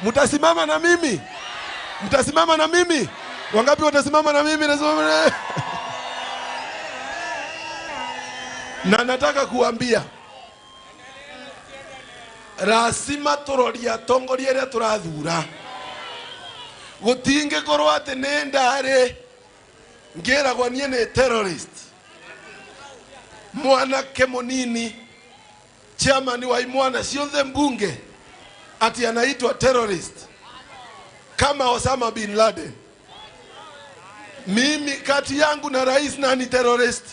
Mtasimama na mimi? Mtasimama na mimi? Wangapi watasimama na mimi? Nasimama na na nataka kuambia rasima turoria atongoria aria turathura gutingikorwo ati ni ndari ngiragwo nie ni terrorist. Mwanake munini chairman wa imwana cionthe mbunge ati anaitwa terrorist kama Osama bin Laden. Mimi kati yangu na rais nani terrorist?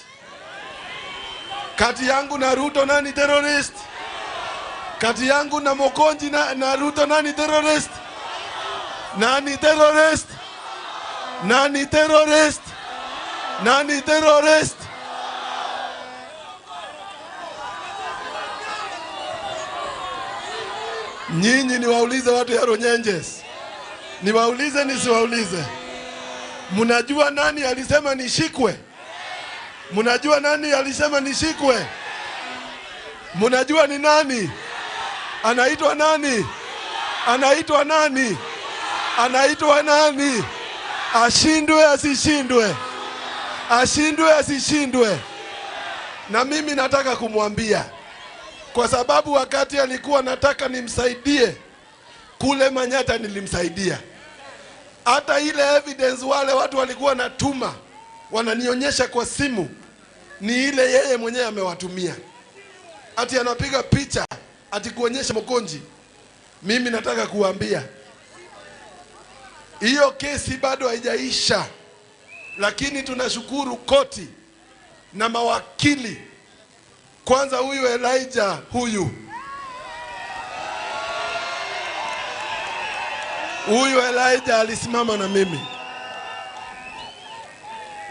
Kati yangu na Ruto nani terrorist? Kati yangu na Mokonji na Ruto nani terrorist? Nani terrorist? Nani terrorist? Nani terrorist? Nyinyi niwaulize watu ya Runyenjes. Niwaulize nisiwaulize? Mnajua nani alisema nishikwe? Mnajua nani alisema nishikwe? Mnajua ni nani? Anaitwa nani? Anaitwa nani? Anaitwa nani? Ashindwe asishindwe? Ashindwe asishindwe? Na mimi nataka kumwambia, kwa sababu wakati alikuwa nataka nimsaidie kule Manyata nilimsaidia. Hata ile evidence wale watu walikuwa natuma wananionyesha kwa simu ni ile yeye mwenyewe amewatumia. Ati anapiga picha ati kuonyesha Mokonji. Mimi nataka kuambia hiyo kesi bado haijaisha, lakini tunashukuru koti na mawakili. Kwanza huyu Elijah huyu Elijah alisimama na mimi.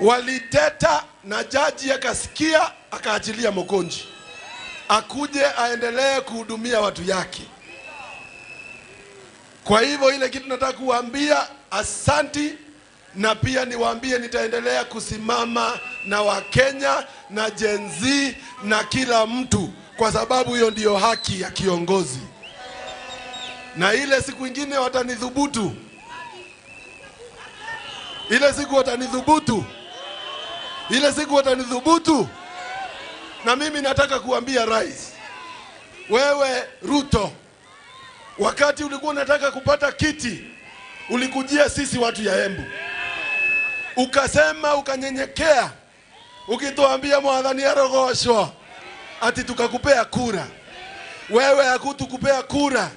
Waliteta na jaji akasikia, akaachilia Mokonji akuje aendelee kuhudumia watu yake. Kwa hivyo ile kitu nataka kuambia asanti, na pia niwaambie nitaendelea kusimama na Wakenya na Gen Z na kila mtu, kwa sababu hiyo ndiyo haki ya kiongozi. Na ile siku ingine watanidhubutu, ile siku watanidhubutu, ile siku watanidhubutu. Na mimi nataka kuambia rais, wewe Ruto, wakati ulikuwa unataka kupata kiti ulikujia sisi watu ya Embu, ukasema, ukanyenyekea, ukituambia mwathani arogoshwo, ati tukakupea kura. Wewe hakutukupea kura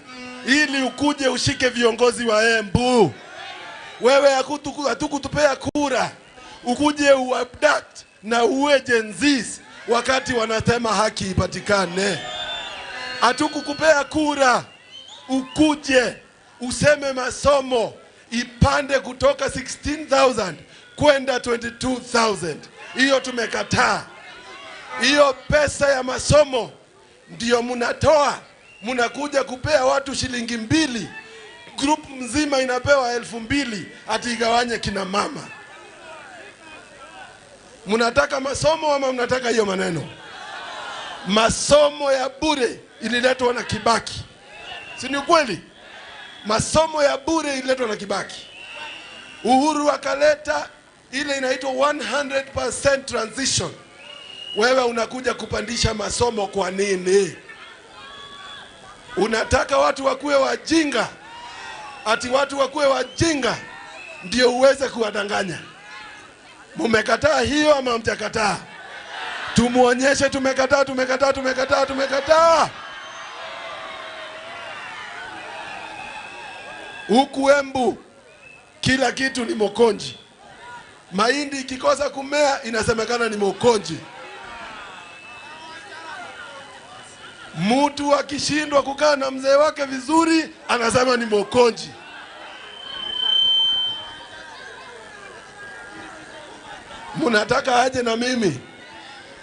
ili ukuje ushike viongozi wa Embu. Wewe hatukutupea kura ukuje uabduct na uwe Gen Zs wakati wanasema haki ipatikane. Hatukukupea kura ukuje useme masomo ipande kutoka 16,000 kwenda 22,000. Hiyo tumekataa. Hiyo pesa ya masomo ndio mnatoa, mnakuja kupea watu shilingi 2. Group mzima inapewa 2,000 ati igawanye kina mama. Mnataka masomo ama mnataka hiyo maneno? Masomo ya bure ililetwa na Kibaki. Si ni kweli? Masomo ya bure ililetwa na Kibaki. Uhuru akaleta ile inaitwa 100% transition. Wewe unakuja kupandisha masomo kwa nini? Unataka watu wakuwe wajinga? Ati watu wakuwe wajinga ndio uweze kuwadanganya? Mumekataa hiyo ama mjakataa? Tumuonyeshe tumekataa, tumekataa, tumekataa, tumekataa. Huku Embu kila kitu ni Mokonji. Mahindi ikikosa kumea inasemekana ni Mokonji. Mtu akishindwa kukaa na mzee wake vizuri anasema ni Mokonji. Mnataka aje na mimi?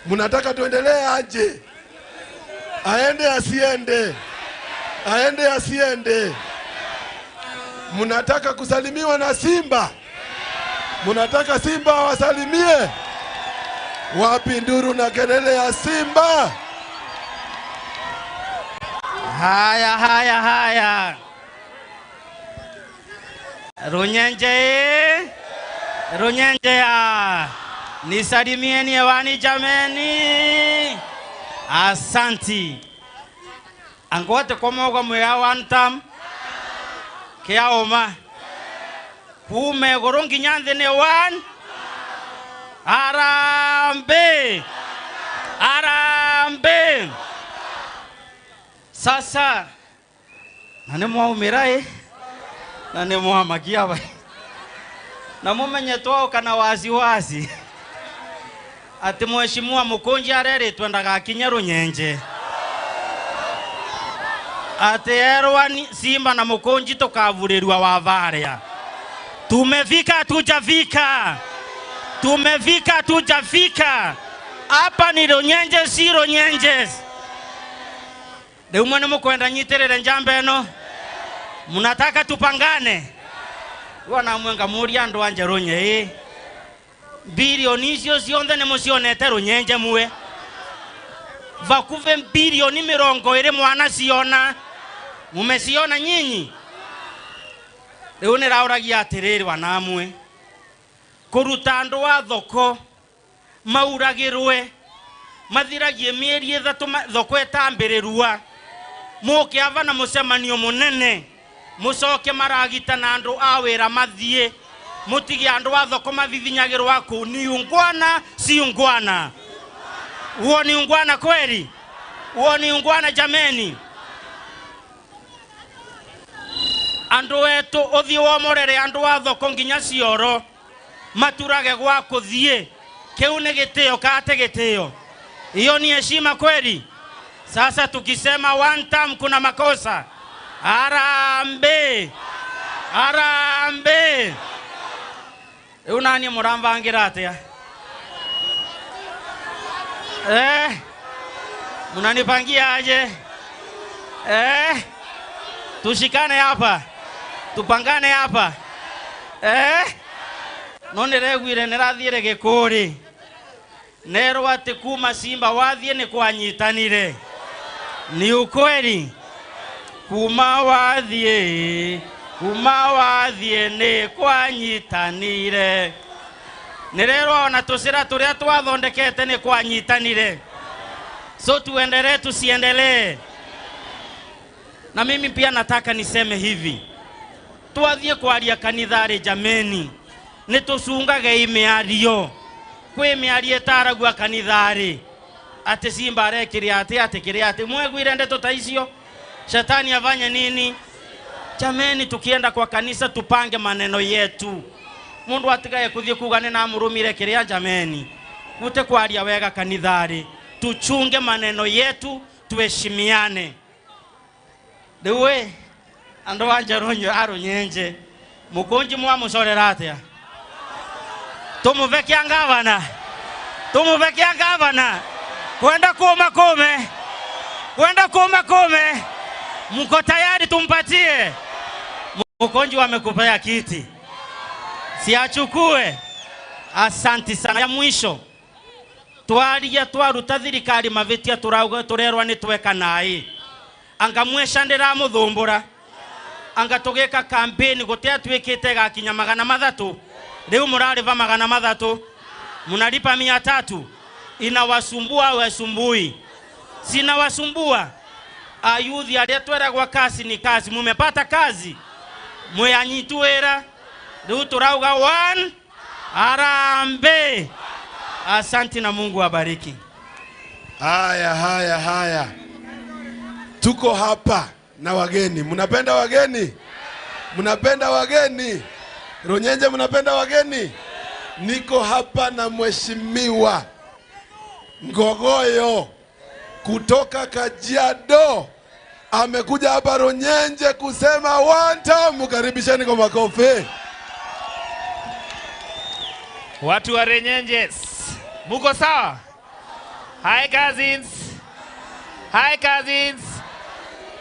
Mnataka tuendelee aje? Aende asiende? Aende asiende? Mnataka kusalimiwa na simba? Mnataka simba wasalimie? Wapi nduru na kelele ya simba? Haya, haya, haya. Runyenje, Runyenje ya nisalimieni hewani jameni. Asanti. Angote komogo mwea one term kia oma kume gorongi nyanze ne one. Arambe, arambe. Sasa nane mwaumira nane mwamagia ba na mumenye twao kana wazi wazi ati mheshimiwa Mukunji arere twendaga kinye Runyenje ati erwa ni Simba na Mukunji tukavurirwa wavaria. Tumefika tujafika, tumefika tujafika. Hapa ni Runyenje si Runyenje. Riu mwe nimukwenda nyitirire njamba eno, munataka tupangane. Wana mwenga muri andu anje runye bilioni icio cionthe nimucionete Runyenje mwe vakuve bilioni 20 mwana ciona mumeciona nyinyi. Riu nirauragia atiriri wanamwe kuruta andu a thoko mauragirwe mathiragie mieri 3 thoko etambĩrĩrua muke ava na mucemanio munene mucoke maragita na andu a wira mathie mutige andu a thoko mathithinyagirwa kuu. Ni ungwana si ungwana? Huo ni ungwana kweli? Huo ni ungwana jameni? Andu wetu uthie womorere andu a thoko nginya cioro maturage gwa kuthie. Kiu ni gitio kate gitio? Hiyo ni heshima kweli? Sasa tukisema one term kuna makosa. Arambe, arambe. Riu nani murambangira atia? Munanipangia aje? Tushikane hapa, tupangane hapa. No niregwire nirathiire gikuri nerwo ati kuma Simba wathie ni kwanyitanire. Ni ukweli? Kuma wathie, kuma wathie ni kwanyitanire. Nirerwo ona tucira turia twathondekete ni kwanyitanire. So tuendelee tusiendelee? Na mimi pia nataka niseme hivi, twathie kwaria kanithari jameni, ni tucungage imiario. Kwi miario itaragua kanithari ati Simba arekire ati ati kire ati mwegwire ndeto ta icio. Shetani afanye nini? Jameni, tukienda kwa kanisa tupange maneno yetu. Mundu atigaye kuthie kuga ni namurumire kiria. Jameni, gute kwaria wega kanithari, tuchunge maneno yetu, tuheshimiane. Riu andu anje Runyenje Mukunji mwamucorera atia? Tumuvekia ngavana, tumuvekia ngavana. Kwenda kuma kume, kwenda kuma kume. Mko tayari tumpatie? Mukunji wamekupea kiti, siachukue. Asanti sana. Ya mwisho twaria twaruta thirikari mavitia turauga turerwa ni tweka nai anga mwesha ndiramuthumbura anga tugika campaign gutia twikite gakinya 300 riu murariva 300 munalipa 300. Inawasumbua wasumbui? Sinawasumbua ayuthi aria tweragwa kazi ni kazi. Mumepata kazi mweyanyitwira riu turauga one arambe. Asanti na Mungu abariki. Haya haya haya, tuko hapa na wageni. Mnapenda wageni? Mnapenda wageni? Runyenje mnapenda wageni? Niko hapa na mheshimiwa Ngogoyo kutoka Kajiado. Amekuja hapa Runyenje kusema one time. Mkaribisheni kwa makofi. Watu wa Runyenje, muko sawa? Hi cousins. Hi cousins.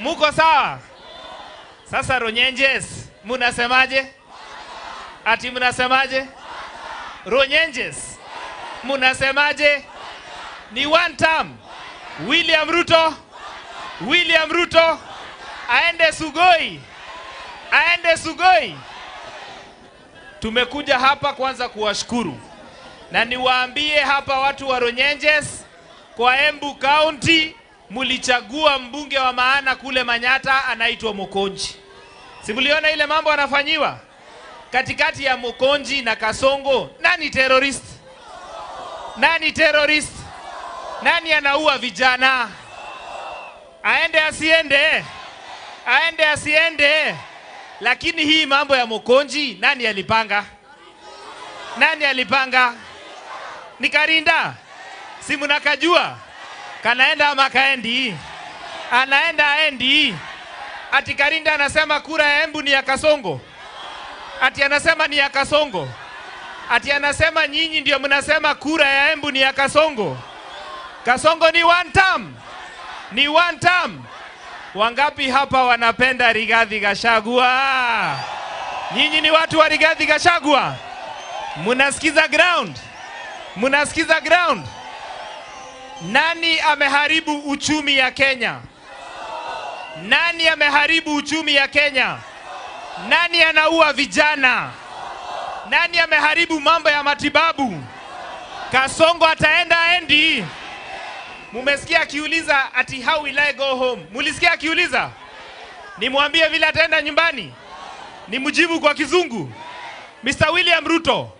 Muko sawa? Sasa Runyenjes, munasemaje? Ati munasemaje? Runyenjes, munasemaje? Ni one term. William Ruto, William Ruto aende Sugoi. Aende Sugoi. Tumekuja hapa kwanza kuwashukuru. Na niwaambie hapa watu wa Runyenjes, kwa Embu County mulichagua mbunge wa maana kule Manyata anaitwa Mukonji. Si mliona ile mambo anafanyiwa? Katikati ya Mukonji na Kasongo, nani terrorist? Nani terrorist? Nani anaua vijana? Aende asiende? Aende asiende? Lakini hii mambo ya Mukonji nani alipanga? Nani alipanga? Ni Karinda. Si mnakajua? Kanaenda ama kaendi? Anaenda aendi? Ati Karinda anasema kura ya Embu ni ya Kasongo. Ati anasema ni ya Kasongo. Ati anasema nyinyi ndio mnasema kura ya Embu ni ya Kasongo. Kasongo ni one term. Ni one term. Wangapi hapa wanapenda Rigathi Gachagua? Nyinyi ni watu wa Rigathi Gachagua? Munasikiza ground? Munasikiza ground? Nani ameharibu uchumi ya Kenya? Nani ameharibu uchumi ya Kenya? Nani anaua vijana? Nani ameharibu mambo ya matibabu? Kasongo ataenda aendi? Mumesikia akiuliza ati how will I go home? Mulisikia akiuliza? Nimwambie vile ataenda nyumbani? Nimjibu kwa kizungu? Mr. William Ruto,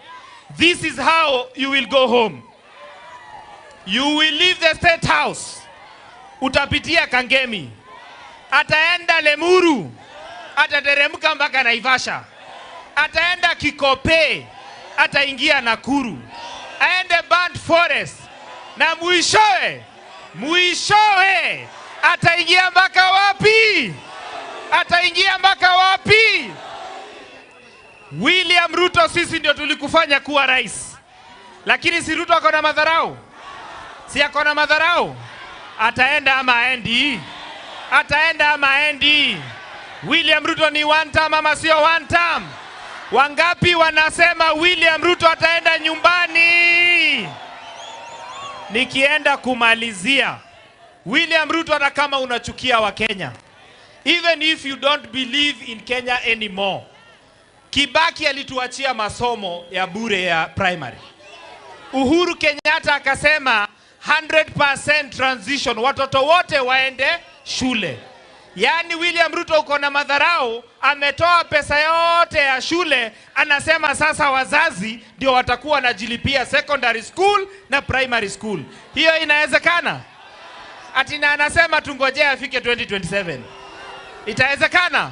this is how you will go home. You will leave the State House. Utapitia Kangemi. Ataenda Lemuru. Atateremka mpaka Naivasha. Ataenda Kikope. Ataingia Nakuru. Aende Burnt Forest. Na mwishowe, mwishowe ataingia mpaka wapi? Ataingia mpaka wapi? William Ruto, sisi ndio tulikufanya kuwa rais. Lakini si Ruto ako na madharau? Si ako na madharau? Ataenda ama aendi? Ataenda ama aendi? William Ruto ni one term ama sio one term? Wangapi wanasema William Ruto ataenda nyumbani? Nikienda kumalizia, William Ruto, hata kama unachukia wa Kenya, even if you don't believe in Kenya anymore, Kibaki alituachia masomo ya bure ya primary. Uhuru Kenyatta akasema 100% transition, watoto wote waende shule. Yaani William Ruto uko na madharau, ametoa pesa yote ya shule, anasema sasa wazazi ndio watakuwa wanajilipia secondary school na primary school. Hiyo inawezekana? Ati na anasema tungojee afike 2027. Itawezekana?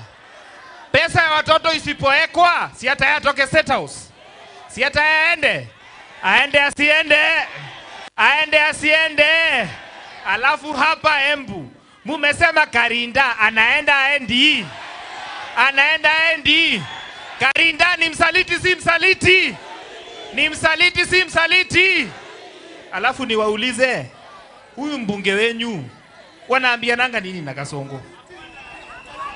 Pesa ya watoto isipoekwa, si hata yeye atoke State House. Si hata yeye aende. Aende asiende? Aende asiende? Alafu hapa Embu mumesema Karinda anaenda aendi? Anaenda aendi? Karinda ni msaliti si msaliti? Ni msaliti si msaliti? Alafu niwaulize, huyu mbunge wenyu wanaambiananga nini na Kasongo?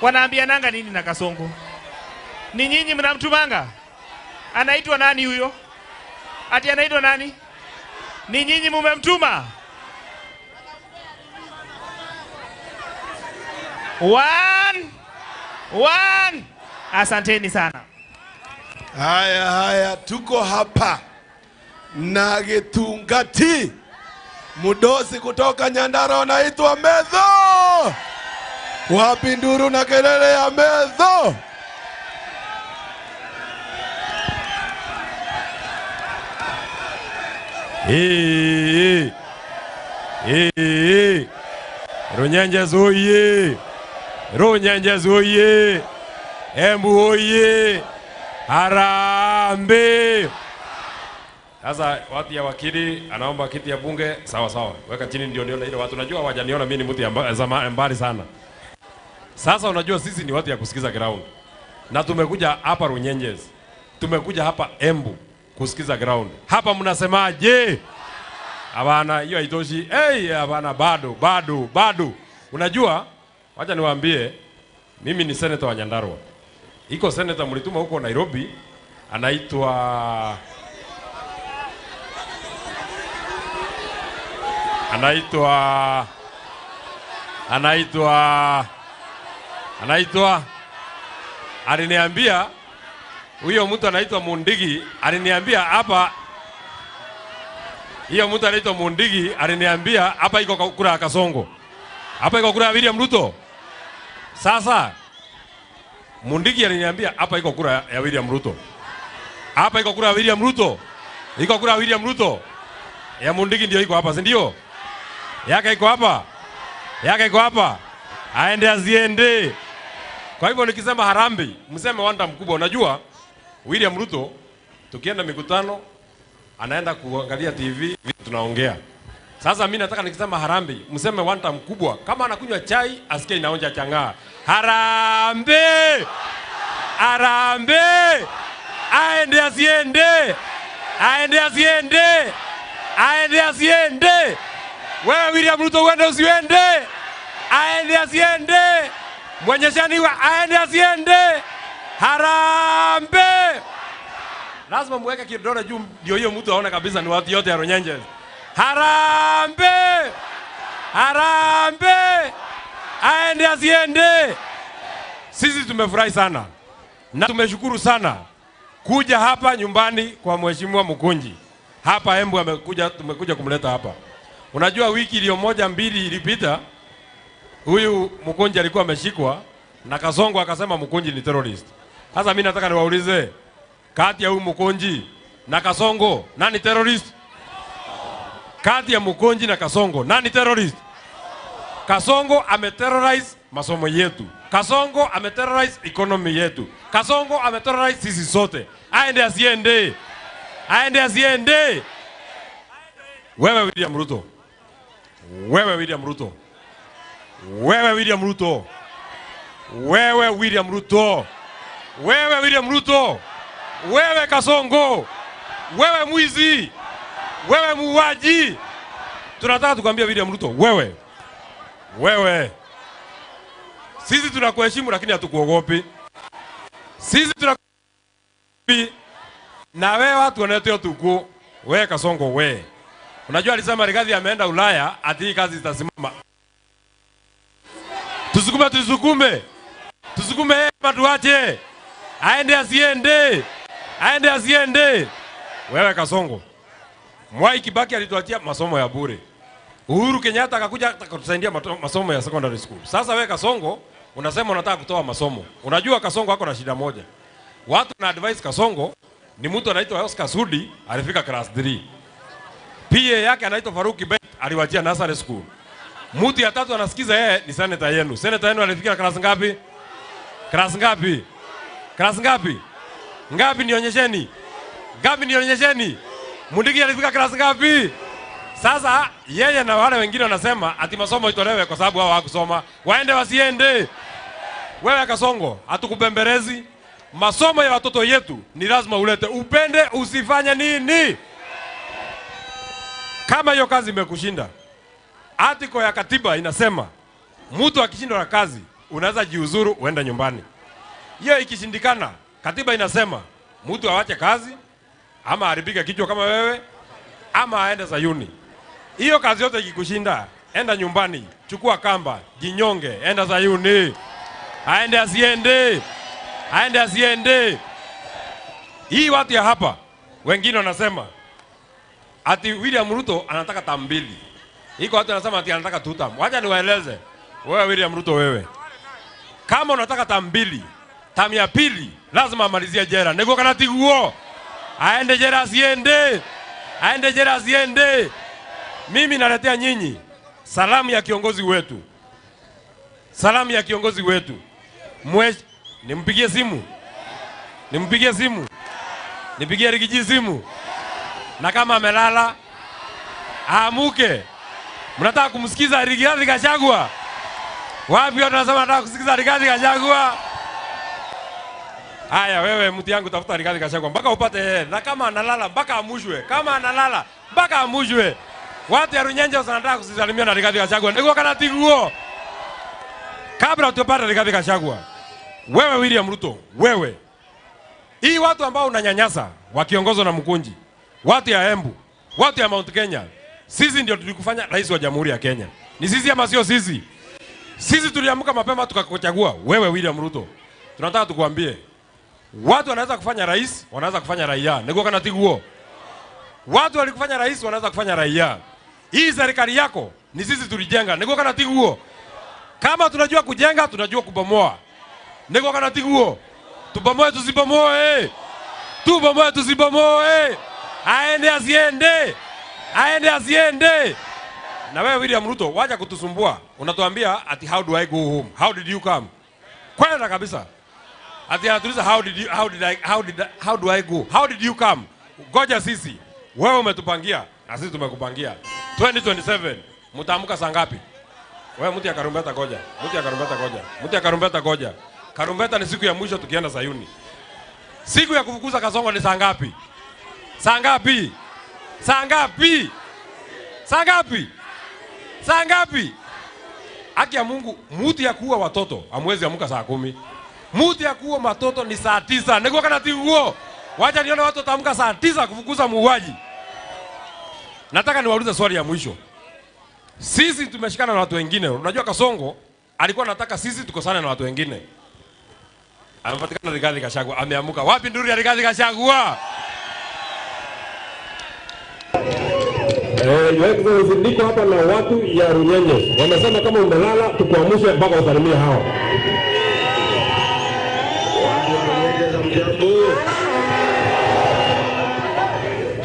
Wanaambiananga nini na Kasongo? Ni nyinyi mnamtumanga? Anaitwa nani huyo? Ati anaitwa nani? Ni nyinyi mumemtuma? One, one. Asanteni sana. Haya, haya, tuko hapa na Gitungati, mudosi kutoka Nyandarua anaitwa Medho. Wapi nduru na kelele ya Medho? Hey, hey, hey. Runyenjes oye! Runyenjes oye! Embu oye! Harambee! Sasa watu ya wakili anaomba kiti ya bunge, sawa sawa. Weka chini ndio nione ile watu, najua hawajaniona mimi ni mtu ya mbali sana. Sasa unajua sisi ni watu ya kusikiza ground. Na tumekuja hapa Runyenjes. Tumekuja hapa Embu kusikiza ground. Hapa mnasemaje? Hapana, hiyo haitoshi. Hey, hapana, bado, bado, bado. Unajua, wacha niwaambie, mimi ni senator wa Nyandarua. Iko senator mlituma huko Nairobi, anaitwa aliniambia Huyo mtu anaitwa Mundigi aliniambia hapa. Hiyo mtu anaitwa Mundigi aliniambia hapa iko kura ya Kasongo. Hapa iko kura ya William Ruto. Sasa Mundigi aliniambia hapa iko kura ya William Ruto. Hapa iko kura ya William Ruto. Iko kura ya William Ruto. Ya Mundigi ndio iko hapa, si ndio? Yake iko hapa. Yake iko hapa. Aende aziende. Kwa hivyo nikisema harambee, mseme wanda mkubwa. Unajua William Ruto tukienda mikutano anaenda kuangalia TV tunaongea. Sasa mimi nataka nikisema harambee, mseme wanda mkubwa. Kama anakunywa chai asikie inaonja changaa. Harambee! Harambee! Aende asiende. Aende asiende. Aende asiende. Wewe William Ruto uende usiende. Aende asiende. Mwenyeshaniwa aende asiende. Harambee! Lazima muweke kidole juu ndio hiyo mtu aone kabisa ni watu yote ya Runyenjes. Harambee! Harambee! Aende asiende. Sisi tumefurahi sana na tumeshukuru sana kuja hapa nyumbani kwa Mheshimiwa Mukunji. Hapa Embu amekuja, tumekuja kumleta hapa. Unajua wiki iliyo moja mbili ilipita huyu Mukunji alikuwa ameshikwa na Kasongo akasema Mukunji ni terrorist. Sasa mimi nataka niwaulize, kati ya huyu Mukunji na Kasongo nani terrorist? Kati ya Mukunji na Kasongo nani terrorist? Kasongo ameterrorize masomo yetu. Kasongo ameterrorize economy yetu. Kasongo ameterrorize sisi sote. Aende asiende. Aende asiende. Wewe William Ruto. Wewe William Ruto. Wewe William Ruto. Wewe William Ruto. Wewe William Ruto. Wewe Kasongo. Wewe mwizi. Wewe muuaji. Tunataka tukwambia William Ruto, wewe. Wewe. Sisi tunakuheshimu lakini hatukuogopi. Sisi tunakuogopi. Na wewe watu wanaitwa tuku. Wewe Kasongo wewe. Unajua alisema Rigathi ameenda Ulaya ati hii kazi itasimama. Tusukume tusukume. Tusukume hapa tuache. Aende asiende. Aende asiende. Wewe Kasongo. Mwai Kibaki alituachia masomo ya bure. Uhuru Kenyatta akakuja akatusaidia masomo ya secondary school. Sasa wewe Kasongo unasema unataka kutoa masomo. Unajua Kasongo ako na shida moja. Watu na advice Kasongo ni mtu anaitwa Oscar Sudi alifika class 3. PA yake anaitwa Faruki Bet aliwachia nursery school. Mtu ya tatu anasikiza yeye ni senator yenu. Senator yenu alifika class ngapi? Class ngapi? Class ngapi? Ngapi nionyesheni? Ngapi nionyesheni? Mundigi alifika class ngapi? Sasa yeye na wale wengine wanasema ati masomo itolewe kwa sababu hao hawakusoma. Waende wasiende. Wewe Kasongo, hatukubembelezi. Masomo ya watoto yetu ni lazima ulete. Upende usifanye nini? Kama hiyo kazi imekushinda, article ya katiba inasema mtu akishindwa na kazi unaweza jiuzuru uende nyumbani. Hiyo ikishindikana, katiba inasema mtu awache kazi ama haribike kichwa kama wewe ama aende Sayuni. Hiyo kazi yote ikikushinda, enda nyumbani, chukua kamba, jinyonge, enda Sayuni. Aende asiende. Aende asiende. Hii watu ya hapa wengine wanasema ati William Ruto anataka term mbili. Iko watu wanasema ati anataka 2 term. Wacha niwaeleze. Wewe William Ruto wewe. Kama unataka term mbili, term ya pili lazima amalizie jela. Niko kana tiguo. Aende jela asiende. Aende jela asiende. Mimi naletea nyinyi salamu ya kiongozi wetu. Salamu ya kiongozi wetu. Nimpigie simu. Nimpigie simu. Nipigie Rigiji simu. Na kama amelala aamuke. Mnataka kumsikiza Rigathi Gachagua? Wapi watu wanasema nataka kusikiza Rigathi Gachagua? Haya wewe mtu yangu tafuta Rigathi Gachagua mpaka upate yeye. Na kama analala mpaka amushwe. Kama analala mpaka amushwe. Watu ya Runyenje wanataka kusalimia na Rigathi Gachagua. Ndiko kana tiguo. Kabla tupate Rigathi Gachagua. Wewe William Ruto, wewe. Hii watu ambao unanyanyasa wakiongozwa na Mkunji, watu ya Embu, watu ya Mount Kenya, sisi ndio tulikufanya rais wa Jamhuri ya Kenya. Ni sisi ama sio sisi? Sisi tuliamka mapema tukakuchagua wewe William Ruto. Tunataka tukuambie, Watu wanaweza kufanya rais, wanaweza kufanya raia. Niguo kana tiguo? Watu walikufanya rais, wanaweza kufanya raia. Hii serikali yako ni sisi tulijenga. Niguo kana tiguo? Kama tunajua kujenga, tunajua kubomoa. Niguo kana tiguo? Tubomoe tusibomoe? Tubomoe tusibomoe? Aende asiende? Aende asiende? Na wewe William Ruto, wacha kutusumbua. Unatuambia ati how do I go home? How did you come? Kwenda kabisa. Ati anatuuliza how did you, how did I, how did I, how do I go? How did you come? Goja sisi. Wewe umetupangia na sisi tumekupangia. 2027 mtaamka saa ngapi? Wewe mtu ya karumbeta goja. Mtu ya karumbeta goja. Mtu ya karumbeta goja. Karumbeta ni siku ya mwisho tukienda Sayuni. Siku ya kufukuza Kasongo ni saa ngapi? Saa ngapi? Saa ngapi? Saa ngapi? Saa ngapi? Haki ya Mungu, muti ya kuua watoto hamwezi amka saa 10. Muti ya kuua watoto ni saa 9. Niguo kana tiguo? Wacha nione watu wataamka saa 9 kufukuza muuaji. Nataka niwaulize swali ya mwisho. Sisi tumeshikana na watu wengine. Unajua Kasongo alikuwa anataka sisi tukosane na watu wengine. Amepatikana Rigathi Gachagua, ameamuka. Wapi nduru ya Rigathi Gachagua? Your Excellency, niko hapa na watu ya Runyenye. Wamesema kama umelala tukuamshe mpaka usalimie hao. Watu wa Runyenye, hamjambo?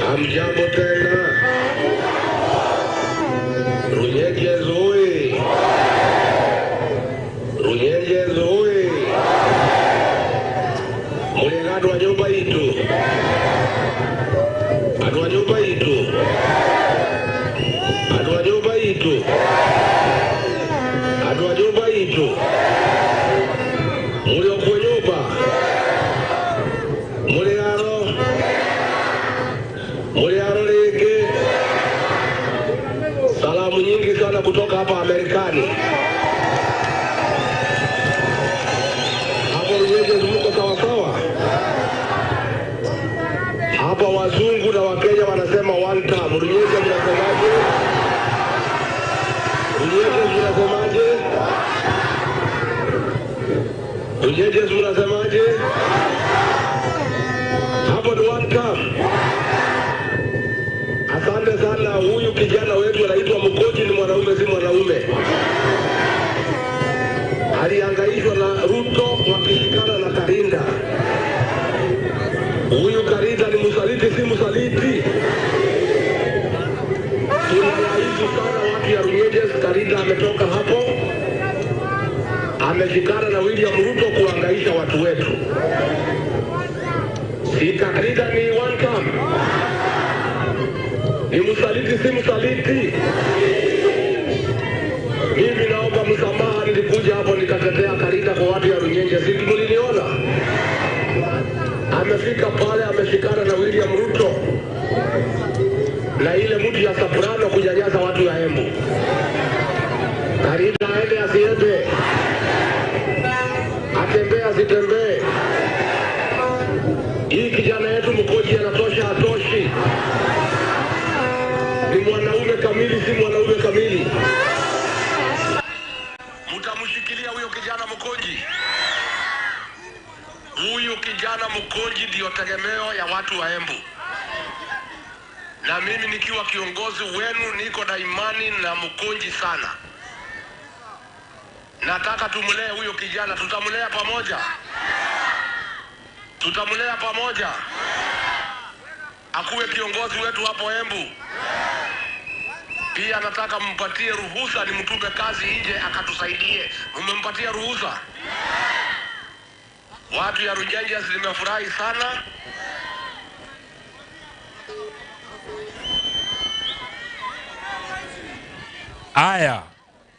Hamjambo tena. Runyenye oye. Runyenye oye. Muliga andu a nyumba itu. Andu a nyumba itu. Andu a nyumba itu. Andu a nyumba itu. Muri o kwa nyumba. Muri aro. Muri aro ringi. Salamu nyingi sana kutoka hapa Amerikani. Hapo Runyenye mko sawa sawa? Hapa wazungu na Wakenya wanasema one term. Runyenye mnasemaje? Runyenye mnasemaje? Runyenye mnasemaje? Hapo ni one term. Asante sana. Huyu kijana wetu anaitwa Mkoji, ni mwanaume si mwanaume? Alihangaishwa na Ruto wakishikana na Karinda. Huyu Karinda ni msaliti si msaliti? Tunalaibu sana watu ya Runyenye. Karinda ametoka hapo, ameshikana na William Ruto kuhangaisha watu wetu. Si Karinda ni one term? Ni msaliti si msaliti? Mimi naomba msamaha, nilikuja hapo nikatetea Karinda kwa watu ya Runyenye, si mliniona? Amefika pale ameshikana na William Ruto na ile mtu ya Soprano kunyanyasa watu ya Embu. Karinda aende asiende? Atembee asitembee? Hii kijana yetu Mkoji anatosha atoshi? Ni mwanaume kamili si mwanaume kamili? Mtamshikilia huyo kijana Mkoji? Huyu kijana Mkoji ndio tegemeo ya watu wa Embu. Na mimi nikiwa kiongozi wenu niko na imani na Mkoji sana. Nataka tumlee huyo kijana, tutamlea pamoja. Tutamlea pamoja. Akuwe kiongozi wetu hapo Embu. Pia nataka mpatie ruhusa nimtume kazi nje akatusaidie. Mmempatia ruhusa? Watu ya Runyenje nimefurahi sana. Aya,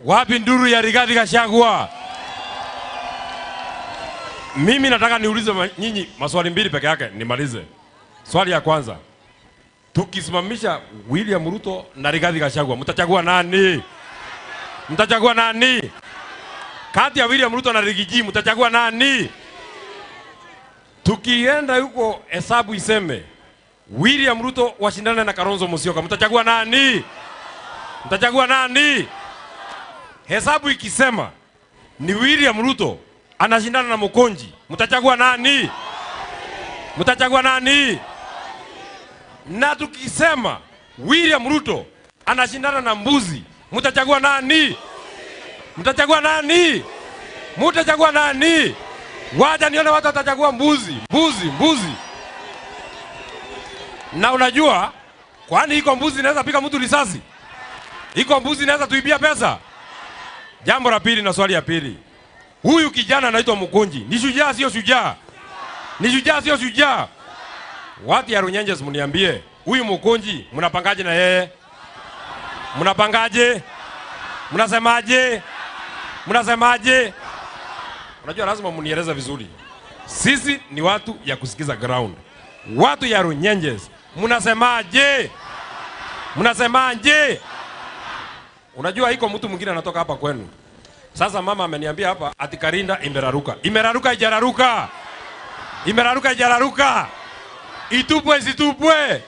wapi nduru ya Rigathi Gachagua? Mimi nataka niulize nyinyi maswali mbili peke yake nimalize. Swali ya kwanza, tukisimamisha William Ruto na Rigathi Gachagua, mtachagua nani? Mtachagua nani? Kati ya William Ruto na Rigiji mtachagua nani? Tukienda huko hesabu iseme William Ruto washindane na Kalonzo Musyoka, mtachagua nani? Mtachagua nani? Hesabu ikisema ni William Ruto anashindana na Mukonji, mtachagua nani? Mtachagua nani? Na tukisema William Ruto anashindana na mbuzi, mtachagua nani? Mtachagua nani? Mtachagua nani? Wacha nione watu watachagua mbuzi, mbuzi, mbuzi. Na unajua, kwani iko mbuzi inaweza piga mtu risasi? Iko mbuzi inaweza tuibia pesa? Jambo la pili na swali ya pili. Huyu kijana anaitwa Mukunji. Ni shujaa sio shujaa? Ni shujaa sio shujaa? Watu ya Runyenjes mniambie, huyu Mukunji mnapangaje na yeye? Mnapangaje? Mnasemaje? Mnasemaje? Unajua lazima mnieleze vizuri. Sisi ni watu ya kusikiza ground. Watu ya Runyenjes, mnasemaje? Mnasemaje? Unajua iko mtu mwingine anatoka hapa kwenu. Sasa mama ameniambia hapa ati Karinda imeraruka. Imeraruka ijararuka. Imeraruka ijararuka. Itupwe isitupwe.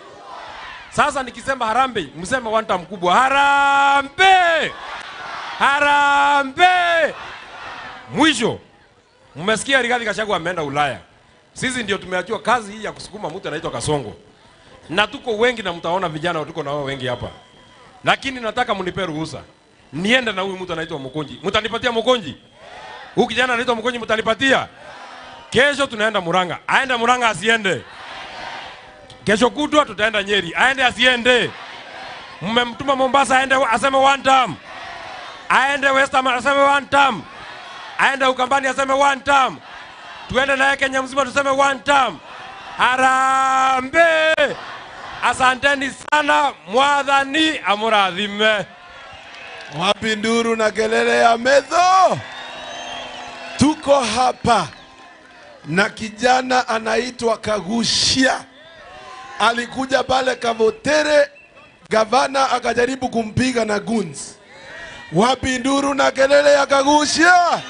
Sasa nikisema harambee, mseme one time mkubwa. Harambee! Harambee! Mwisho, mmesikia Rigathi Gachagua ameenda Ulaya. Sisi ndio tumeachiwa kazi hii ya kusukuma mtu anaitwa Kasongo. Na tuko wengi na mtaona vijana tuko na wao wengi hapa. Lakini nataka mnipe ruhusa niende na huyu mtu anaitwa Mukunji. Mtanipatia Mukunji? Huyu kijana anaitwa Mukunji mtanipatia? Kesho tunaenda Murang'a. Aende Murang'a asiende? Kesho kutwa tutaenda Nyeri. Aende asiende? Mmemtuma Mombasa aende aseme one term. Aende Western aseme one term. Aende Ukambani aseme one term. Tuende naye Kenya mzima tuseme one term. Harambee! Asanteni sana, Mwathani amurathime. Wapi nduru na kelele ya medho? Tuko hapa na kijana anaitwa Kaguchia. Alikuja pale Kavotere, gavana akajaribu kumpiga na guns. Wapi nduru na kelele ya Kaguchia?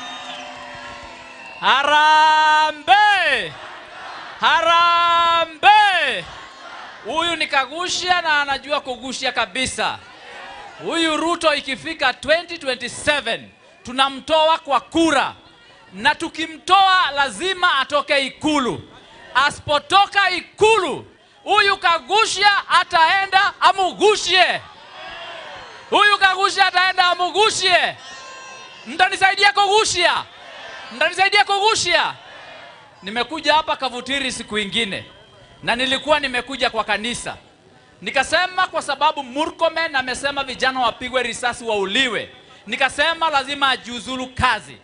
Harambee! Harambee! Huyu ni Kaguchia na anajua kugushia kabisa. Huyu Ruto ikifika 2027 tunamtoa kwa kura, na tukimtoa lazima atoke Ikulu. Asipotoka Ikulu, huyu Kaguchia ataenda amugushie. Huyu Kaguchia ataenda amugushie. Mtanisaidia kugushia? Mtanisaidia kugushia? Nimekuja hapa Kavutiri siku ingine, na nilikuwa nimekuja kwa kanisa. Nikasema kwa sababu Murkomen amesema vijana wapigwe risasi wauliwe, nikasema lazima ajiuzulu kazi.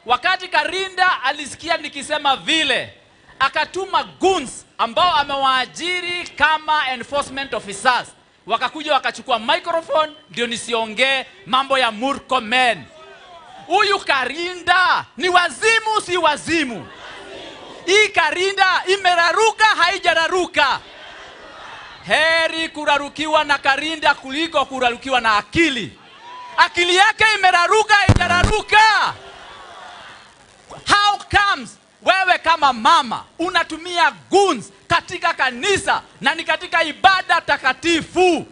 Wakati Karinda alisikia nikisema vile, akatuma goons ambao amewaajiri kama enforcement officers. Wakakuja wakachukua microphone ndio nisiongee mambo ya Murkomen. Huyu Karinda ni wazimu si wazimu? Hii Karinda imeraruka haijararuka? Heri kurarukiwa na Karinda kuliko kurarukiwa na akili. Akili yake imeraruka haijararuka? How comes wewe kama mama unatumia goons katika kanisa na ni katika ibada takatifu?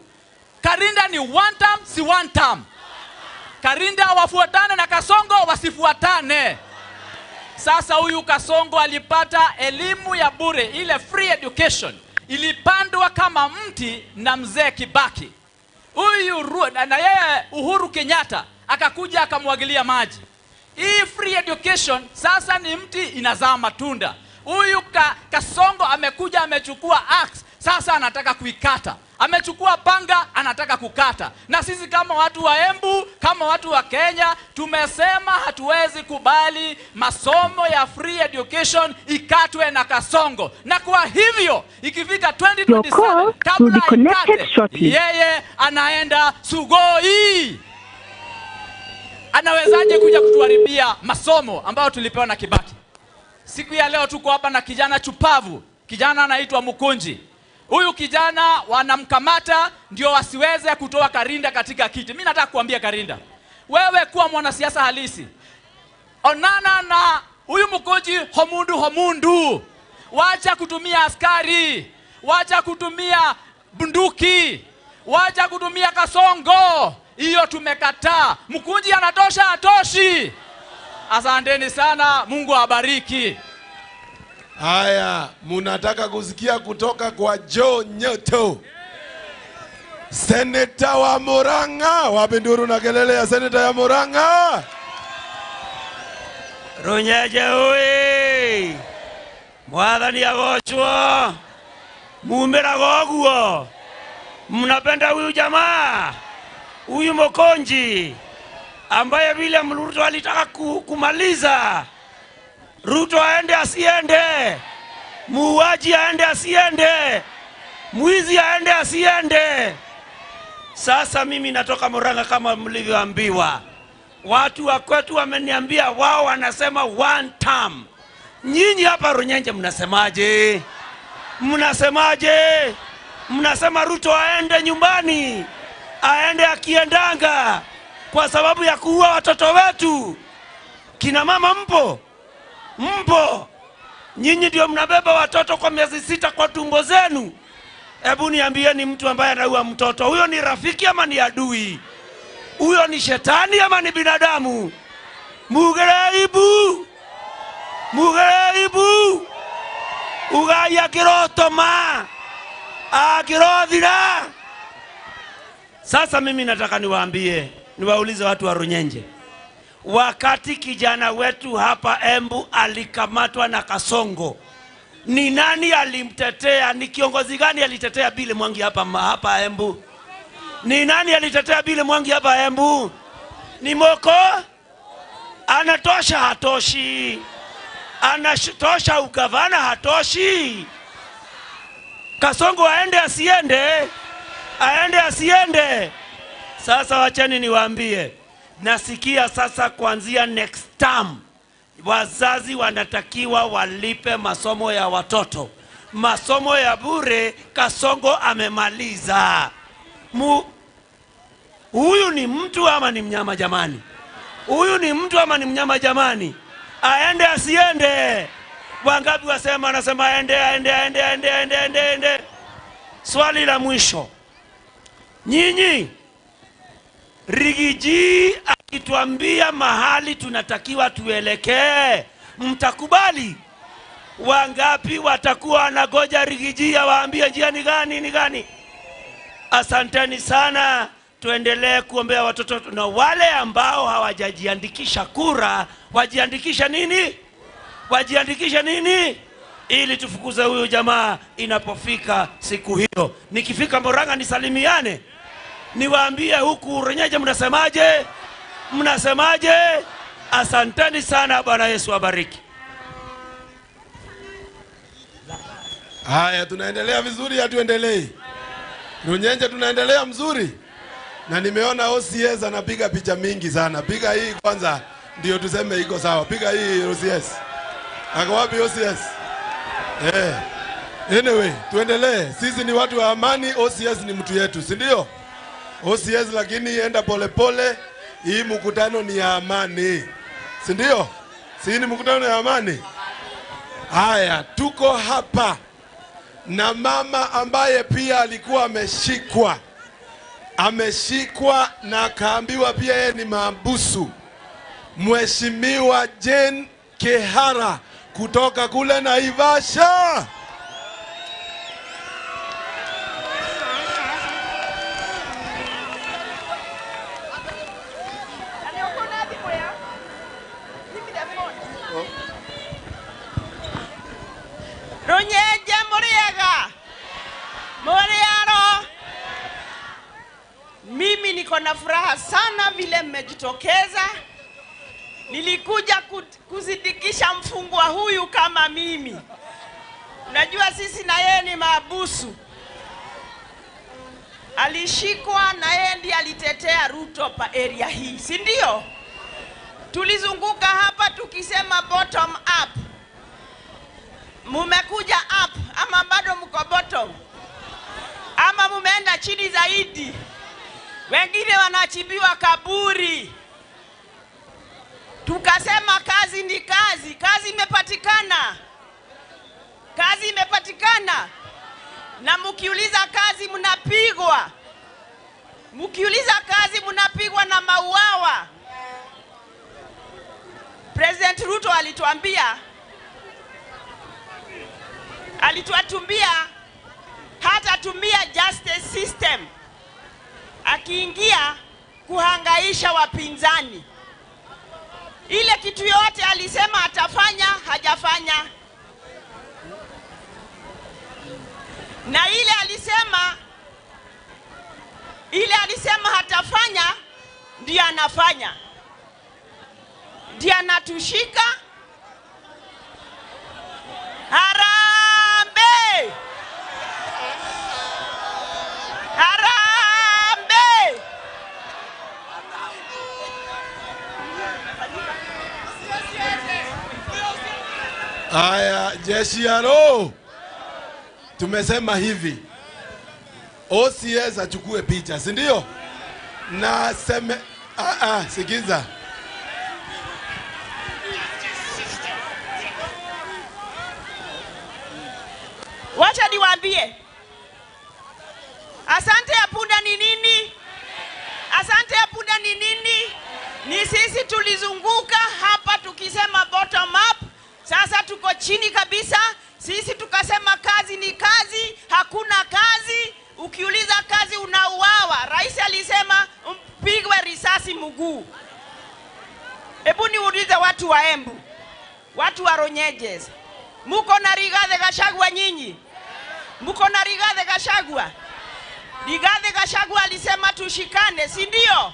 Karinda ni one term, si one term? Karinda wafuatane na Kasongo wasifuatane? Sasa huyu Kasongo alipata elimu ya bure, ile free education ilipandwa kama mti na mzee Kibaki. Huyu na yeye Uhuru Kenyatta akakuja akamwagilia maji. Hii free education sasa ni mti inazaa matunda. Huyu Kasongo amekuja amechukua axe, sasa anataka kuikata. Amechukua panga anataka kukata. Na sisi kama watu wa Embu, kama watu wa Kenya, tumesema hatuwezi kubali masomo ya free education ikatwe na Kasongo. Na kwa hivyo ikifika 2027 kabla ikate, yeye anaenda Sugoi. Anawezaje kuja kutuharibia masomo ambayo tulipewa na Kibaki? Siku ya leo tuko hapa na kijana chupavu, kijana anaitwa Mukunji. Huyu kijana wanamkamata ndio wasiweze kutoa Karinda katika kiti. Mimi nataka kuambia Karinda, wewe kuwa mwanasiasa halisi. Onana na huyu Mukunji homundu homundu. Wacha kutumia askari, wacha kutumia bunduki, wacha kutumia Kasongo. Hiyo tumekataa. Mukunji anatosha atoshi? Asanteni sana, Mungu awabariki. Haya, munataka kusikia kutoka kwa Joe Nyoto, seneta wa Murang'a. Wapi nduru na kelele ya seneta ya Murang'a? Runyenje oye! Mwathani agocwo, mumiraga ũguo. Mnapenda huyu jamaa, huyu Mokonji ambaye William Ruto alitaka kumaliza. Ruto aende asiende, muuaji aende asiende, mwizi aende asiende. Sasa mimi natoka Murang'a kama mlivyoambiwa. Watu wa kwetu wameniambia wao wanasema one term. Nyinyi hapa Runyenje mnasemaje? Mnasemaje? Mnasema Ruto aende nyumbani, aende akiendanga kwa sababu ya kuua watoto wetu. Kina mama mpo? Mpo? Nyinyi ndio mnabeba watoto kwa miezi 6 kwa tumbo zenu. Hebu niambieni, mtu ambaye anaua mtoto huyo ni rafiki ama ni adui? Huyo ni shetani ama ni binadamu? Mugereibu, mugereibu, ugaya kiroto ma akirothira. Sasa mimi nataka niwaambie, niwaulize watu wa Runyenje, wakati kijana wetu hapa Embu alikamatwa na Kasongo, ni nani alimtetea? Ni kiongozi gani alitetea Billy Mwangi hapa Embu? Ni nani alitetea Billy Mwangi hapa Embu? Ni Moko? Anatosha hatoshi? Anatosha ugavana hatoshi? Kasongo aende asiende? Aende asiende? Sasa wacheni niwaambie, nasikia sasa kuanzia next term wazazi wanatakiwa walipe masomo ya watoto. Masomo ya bure Kasongo amemaliza. Huyu ni mtu ama ni mnyama jamani? Huyu ni mtu ama ni mnyama jamani? Aende asiende? Wangapi wasema anasema aende, aende, aende, aende, aende, aende, aende. Swali la mwisho. Nyinyi, Rigiji akituambia mahali tunatakiwa tuelekee, mtakubali? Wangapi watakuwa wanagoja Rigiji awaambie njia ni gani, ni gani? Asanteni sana. Tuendelee kuombea watoto, na wale ambao hawajajiandikisha kura wajiandikisha nini? Wajiandikisha nini? Ili tufukuze huyu jamaa inapofika siku hiyo. Nikifika Murang'a nisalimiane, niwaambie huku Runyenje mnasemaje? Mnasemaje? Asanteni sana. Bwana Yesu abariki. Haya, tunaendelea vizuri, hatuendelei? Runyenje tunaendelea mzuri. Na nimeona OCS anapiga picha mingi sana. Piga hii kwanza ndio tuseme iko sawa. Piga hii OCS. Ako wapi OCS? Anyway, tuendelee. Sisi ni watu wa amani, OCS ni mtu yetu, si ndio? OCS lakini enda pole pole. Hii mkutano ni ya amani, si ndio? Si ni mkutano ya amani? Haya, tuko hapa na mama ambaye pia alikuwa ameshikwa. Ameshikwa na akaambiwa pia yeye ni mahabusu. Mheshimiwa Jane Kehara kutoka kule Naivasha. Runyenje muriega, muriaro. Mimi niko na furaha sana vile mmejitokeza. Nilikuja kuzidikisha mfungwa huyu kama mimi. Unajua sisi na yeye ni mahabusu. Alishikwa na yeye ndiye alitetea Ruto pa area hii, si ndio? Tulizunguka hapa tukisema bottom up. Mumekuja up ama bado mko bottom? Ama mumeenda chini zaidi? Wengine wanachimbiwa kaburi. Tukasema kazi ni kazi. Kazi imepatikana. Kazi imepatikana. Na mkiuliza kazi mnapigwa. Mkiuliza kazi mnapigwa na mauawa. President Ruto alituambia Alituambia hatatumia justice system akiingia kuhangaisha wapinzani. Ile kitu yote alisema atafanya, hajafanya. Na ile alisema hatafanya, ndiye anafanya. Ndiye anatushika. Harambee! Harambee! Aya, jeshi ya roho. Tumesema hivi, OCS achukue picha, si ndio? Na seme, sikiza. Wacha niwaambie. Asante ya punda ni nini? Asante ya punda ni nini? Ni sisi tulizunguka hapa tukisema bottom up. Sasa tuko chini kabisa. Sisi tukasema kazi ni kazi, hakuna kazi. Ukiuliza kazi unauawa. Rais alisema mpigwe risasi mguu. Hebu niulize watu wa Embu, watu wa Runyenjes, muko na Rigathi Gachagua nyinyi? Muko na Rigathi Gachagua? Rigathi Gachagua alisema tushikane, si ndio?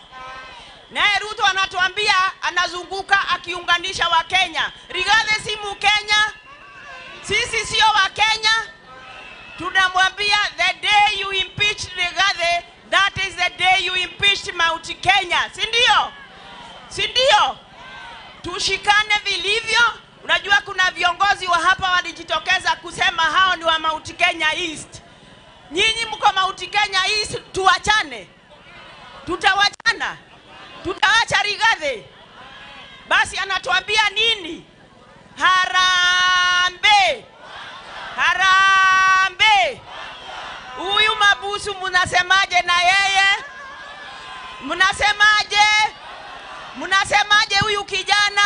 Naye Ruto anatuambia anazunguka akiunganisha wa Kenya. Rigathi si Mkenya. Sisi sio wa Kenya. Tunamwambia the day you impeach Rigathi, that is the day you impeach Mount Kenya. Si ndio? Si ndio? Tushikane vilivyo. Unajua kuna viongozi wa hapa walijitokeza kusema hao ni wa Mount Kenya East. Nyinyi mko Mount Kenya East, tuachane. Tutawachana. Tutaacha Rigathi. Basi anatuambia nini? Harambee! Harambee! Huyu mabusu mnasemaje na yeye? Mnasemaje? Mnasemaje huyu kijana?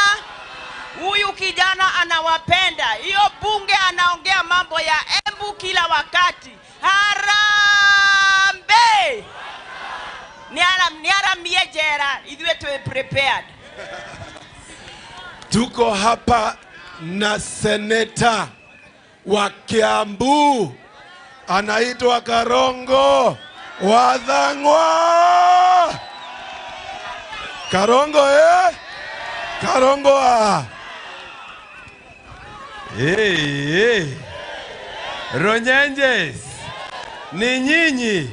Huyu kijana anawapenda. Hiyo bunge anaongea mambo ya Embu kila wakati. Harambee! Niara miejera, idwe tuwe prepared. Tuko hapa na seneta wa Kiambu anaitwa Karongo wa Thang'wa. Karongo eh? Karongo ah. Hey, hey. Runyenjes ni nyinyi.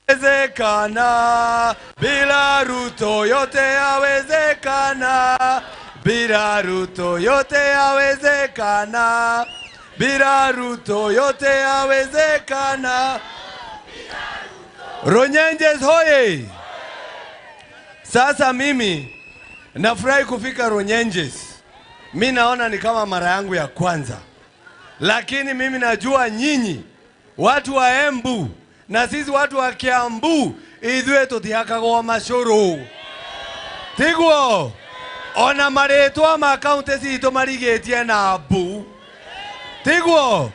Yawezekana bila Ruto, yote yawezekana. Bila Ruto yote yawezekana. Bila Ruto yote yawezekana. Runyenjes hoye! Sasa mimi nafurahi kufika Runyenjes. Mimi naona ni kama mara yangu ya kwanza. Lakini mimi najua nyinyi watu wa Embu na sisi watu wa Kiambu ithuĩ tũtihakagwo macũrũ. Tiguo? Ona marĩtwa ma kaunti citũ marigĩtie na mbu. Tiguo?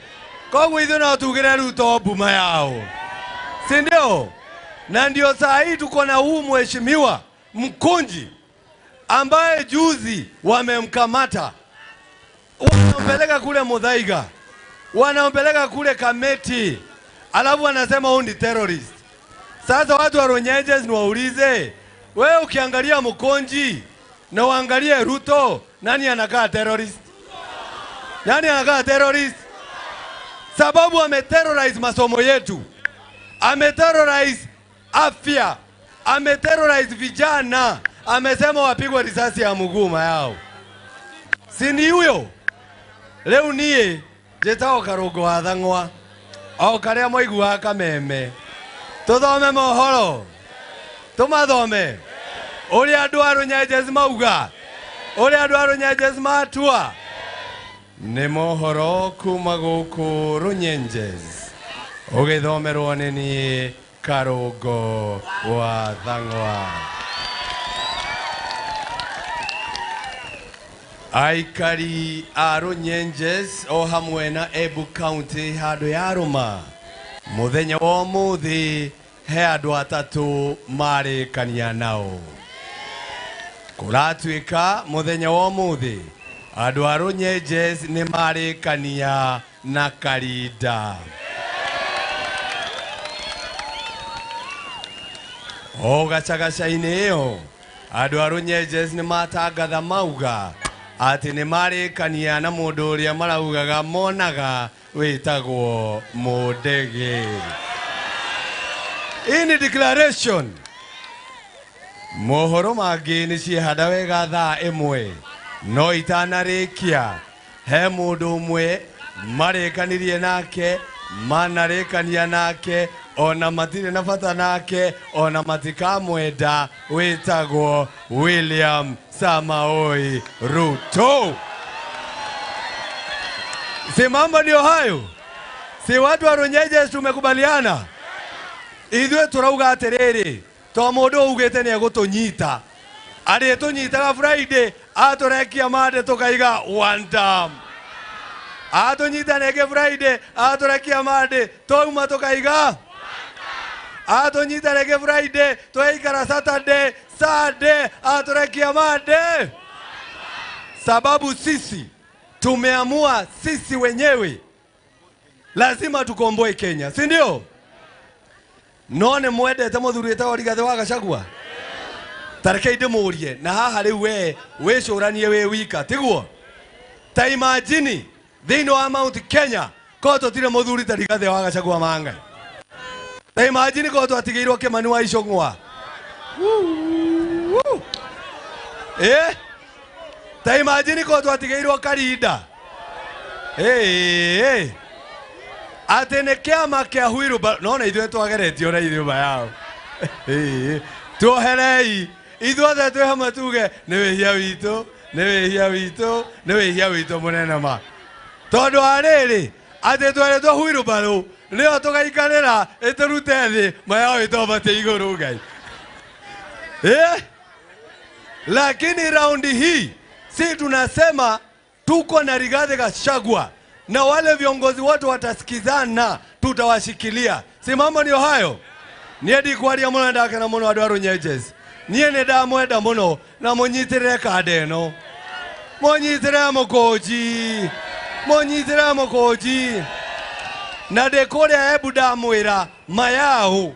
Koguo ithuĩ no tugĩre Ruto mbuma yao, si ndio? Na ndio saa hii tuko na huu mheshimiwa Mkunji ambaye juzi wamemkamata, wanampeleka kule Muthaiga, wanampeleka kule Kamiti, alafu wanasema huyu ni terrorist. Sasa watu wa Runyenjes niwaulize, wewe ukiangalia Mkunji na uangalie Ruto, nani anakaa terrorist? Nani anakaa terrorist? Sababu ameterrorize masomo yetu, ameterrorize afya, ameterrorize vijana, amesema wapigwe risasi ya mguu yao. Si ni huyo? Leo niĩ njĩtagwo Karũngũ wa Thang'wa, o karĩa mwaiguaga kameme. Tũthome mohoro, tũmathome ũrĩa andũ a Runyenjes mauga, ũrĩa andũ a Runyenjes matua. Nĩ mohoro kuma gũkũ Runyenjes, ũgĩthomerwo nĩ niĩ Karũngũ wa Thang'wa. Aikari a Runyenjes o hamwe na Embu County handũ ya rũma mũthenya wa ũmũthĩ he andũ atatũ marĩkania nao. Kũratuĩka mũthenya wa ũmũthĩ andũ a Runyenjes nĩ marĩkania na Karinda. O gacagaca-inĩ ĩyo andũ a Runyenjes nĩ matangatha mauga atĩ nĩ marĩkania na mũndũ ũrĩa maraugaga monaga wĩtagwo Mũndege. Hii ni declaration. Mohoro mangĩ nĩ ciehanda wega thaa ĩmwe no itanarĩkia he mũndũ ũmwe marĩkanirie nake, manarĩkania nake, ona matirĩ na bata nake, ona matikamwenda, wĩtagwo William Samaoi Ruto. Si mambo ndio hayo? Si watu wa Runyenjes tumekubaliana? Ithuĩ tũrauga atĩrĩrĩ, to mũndũ augĩte nĩ egũtũnyita, arĩtũnyitaga Friday atũrekia mande tũkaiga one term, atũnyita rĩngĩ Friday atũrekia mande twauma tũkaiga, atũnyita rĩngĩ Friday twaikara Saturday, Sunday atũrekia mande. Sababu sisi tumeamua sisi wenyewe lazima tukomboe Kenya, si ndio? No nĩ mwendete mũthuri wĩtagwo Rigathĩ wa Gachagua? Ta reke ndĩmũrie na haha rĩu we wĩcũranie wĩ wika, tiguo? Ta imagine thĩinĩ wa Mount Kenya korwo tũtirĩ mũthuri ta Rigathĩ wa Gachagua mangai. Ta imagine korwo twatigĩirwo Kĩmani wa Icũng'wa. Ta imagine korwo twatigĩirwo Karinda. Atĩ nĩ kĩama kĩa wheelbarrow, no na ithuĩ twageretio na ithuĩ mayao. Tuoherei ithuothe twĩ hamwe tuge nĩ wĩhia witũ, nĩ wĩhia witũ, nĩ wĩhia witũ mũnene ma. Tondũ wa rĩrĩ atĩ twerĩtwo wheelbarrow nĩyo tũgaikarĩra ĩtũrute thĩ mayao ĩtwambatie igũrũ Ngai. Lakini raundi hii si tunasema tuko na Rigathi Gachagua na wale viongozi wote watasikizana, tutawashikilia. Si mambo ndio hayo? Niĩ ndikwaria mũno, ndakena mũno andũ a Runyenjes. Niĩ nĩ ndamwenda mũno na mũnyitĩrĩre kanda ĩno, mũnyitĩrĩre Mũkũnji, mũnyitĩrĩre Mũkũnji. Na ndĩ kũrĩa Embu ndamwĩra mayau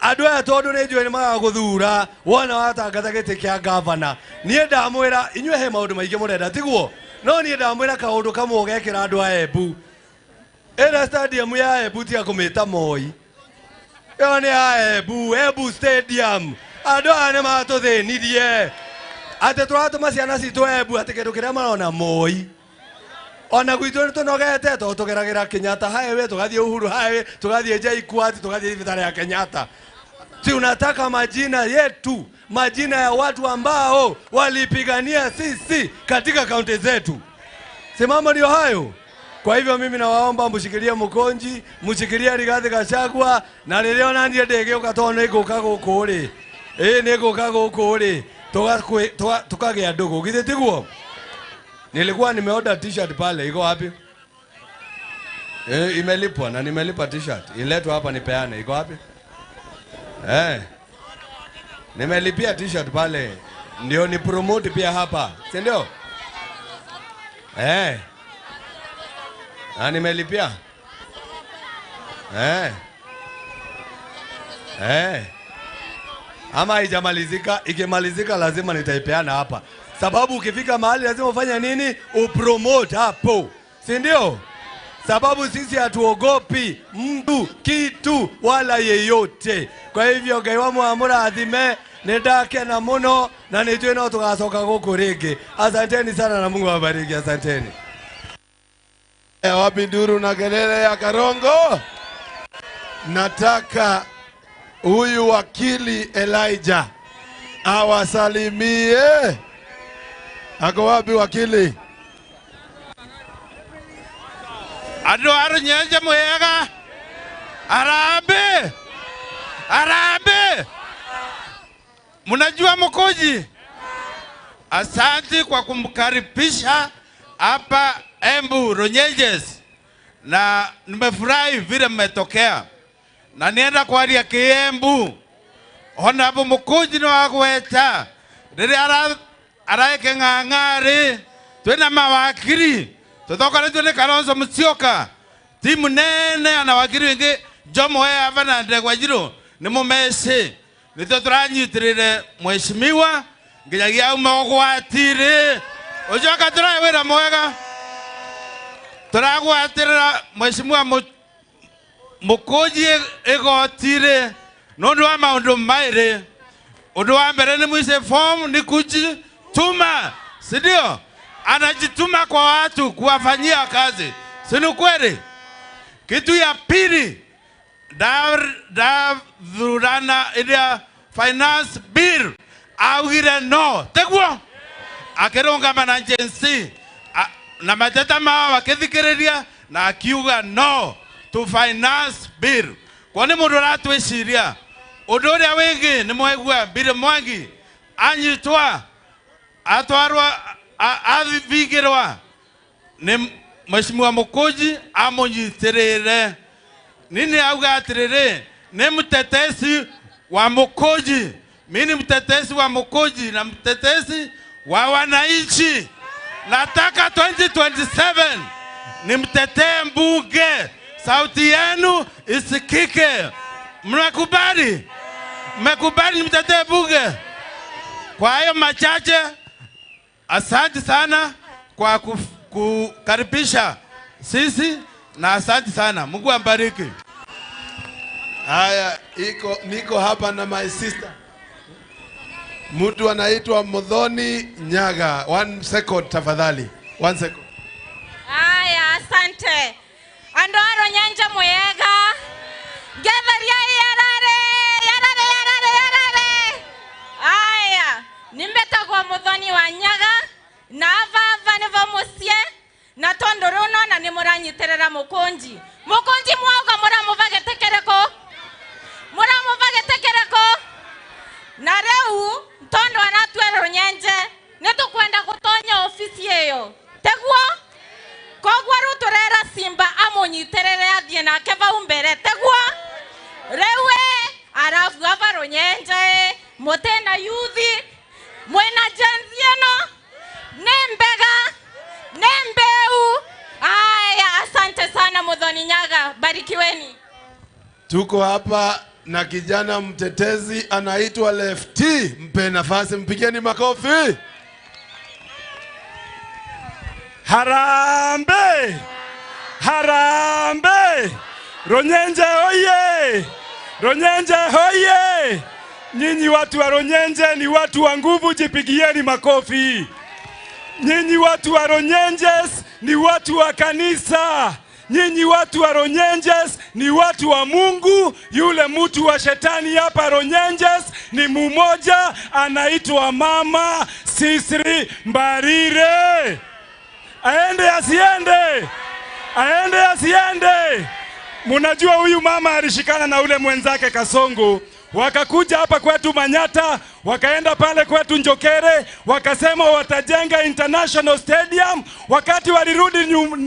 andũ aya tondũ nĩ njũĩ nĩ magagũthura wona watangatha gĩtĩ kĩa gavana. Niĩ ndamwĩra inyuĩ he maũndũ maingĩ mũrenda, tiguo? No niĩ ndamwĩra kaũndũ kamwe ũgekĩra andũ a Embu. Ĩno stadium ya Embu tiga kũmĩta Moi, ĩyo nĩ ya Embu, Embu Stadium. Andũ aya nĩ matũthĩnirie atĩ tũratũma ciana citũ Embu atĩ kĩndũ kĩrĩa marona Moi. Ona gwitũ nĩ tũnogete tondũ tũgeragĩra Kenyatta Highway, tũgathiĩ Uhuru Highway, tũgathiĩ JKUAT, tũgathiĩ thibitarĩ ya Kenyatta. Tunataka majina yetu, majina ya watu ambao walipigania sisi katika kaunti zetu. Si mambo ndio hayo? Kwa hivyo mimi nawaomba mshikilie Mũkũnji, mshikilie Rigathi Gachagua, na rĩrĩa ona niĩ ndĩgĩũka tondũ nĩ ngũka gũkũ rĩ, nĩ ngũka gũkũ rĩ, tukagĩa ndũgũ, githĩ tiguo? Nilikuwa nimeorder t-shirt pale, iko wapi? Imelipwa na nimelipa t-shirt. Iletwa hapa nipeane, iko wapi? Nimelipia t-shirt pale. Ndio ni promote pia hapa, si ndio? Na nimelipia. Ama haijamalizika, ikimalizika lazima nitaipeana hapa. Sababu ukifika mahali lazima ufanye nini? Upromote hapo, si ndio? Sababu sisi hatuogopi mtu, kitu wala yeyote. Kwa hivyo Ngai wa amũrathime, nĩ ndakena mũno na nĩ njũĩ no tũgacoka gũkũ rĩngĩ. Asanteni sana na Mungu awabariki, asanteni. Wapi nduru na kelele ya Karongo? Nataka huyu wakili Elijah awasalimie. Ako wapi wakili? Andũ a Runyenje mwega, arambe, arambe. Mnajua Mũkũnji Asante kwa kumkaribisha hapa Embu Runyenjes, na nimefurahi vile mmetokea, na nienda kwaria kiembu ona abo Mukunji ni wagweta riria araeke ng'ang'ari twina mawakiri tuthokoretio ni Kalonzo Musyoka timu nene ana wakiri wingi Jomo ava na Ndegwa Njiru ni mumeci nitio turanyitirire mheshimiwa nginyagia auma ugwatiri ucoka turae wira mwega turagwatirira mheshimiwa Mukunji igotire nundu wa maundu mairi. Undu wa mbere ni mwice form ni kujituma, si ndio? Anajituma kwa watu kuwafanyia kazi, si ni kweli? Kitu ya pili, ndathurana iria finance bill augire no teguo akirungama na Gen Z na mateta mao akithikiriria na akiuga no to finance bill. Kwa ni mundu aratwiciria undu uria wingi ni mwaigua Billy Mwangi anyitwa atwarwa athigirwa ni Mheshimiwa Mukunji amunyitirire. Nini auga atiriri ni mtetesi wa Mukunji. Mimi ni mtetesi wa Mukunji na mtetesi wa wananchi. Nataka 2027 nimtetee mbunge, sauti yenu isikike. Mnakubali? Mmekubali nimtetee bunge? Kwa hayo machache, asante sana kwa kukaribisha sisi na asante sana. Mungu ambariki. Haya, niko hapa na my sister. Mtu anaitwa Muthoni Nyaga. 1 second tafadhali. 1 second. Haya, asante. Andu a Runyenje mwega. Ngetheria yarare, yarare, yarare, yarare. Haya, nimbetagwo Muthoni wa Nyaga na vava nivo mucie na tondu riu nona ni muranyitirira Mukunji. Mukunji mwauga muramuva gĩtĩ? Muramuva gĩtĩ kĩrĩkũ? Na riu tondu aratwĩra Runyenje nĩtũkwenda gũtonya ofici ĩyo, teguo? Koguo riu tũrera Simba amũnyitĩrĩre athiĩ nake vau mbere, teguo? Riu arabu ava Runyenje mũtĩna yuthi mwĩna Gen Z ĩno nĩ mbega nĩ mbeu. Aya, asante sana Muthoni Nyaga, barikiweni. Tuko hapa na kijana mtetezi anaitwa Lefty. Mpe nafasi, mpigeni makofi. Harambe! Harambe! Runyenje oye! Runyenje oye! Nyinyi watu wa Runyenje ni watu wa nguvu, jipigieni makofi. Nyinyi watu wa Runyenjes ni watu wa kanisa. Nyinyi watu wa Runyenjes ni watu wa Mungu. Yule mtu wa shetani hapa Runyenjes ni mumoja, anaitwa Mama Sisri Mbarire. Aende asiende? Aende asiende? Munajua huyu mama alishikana na ule mwenzake Kasongo, wakakuja hapa kwetu Manyata, wakaenda pale kwetu Njokere, wakasema watajenga International Stadium. Wakati walirudi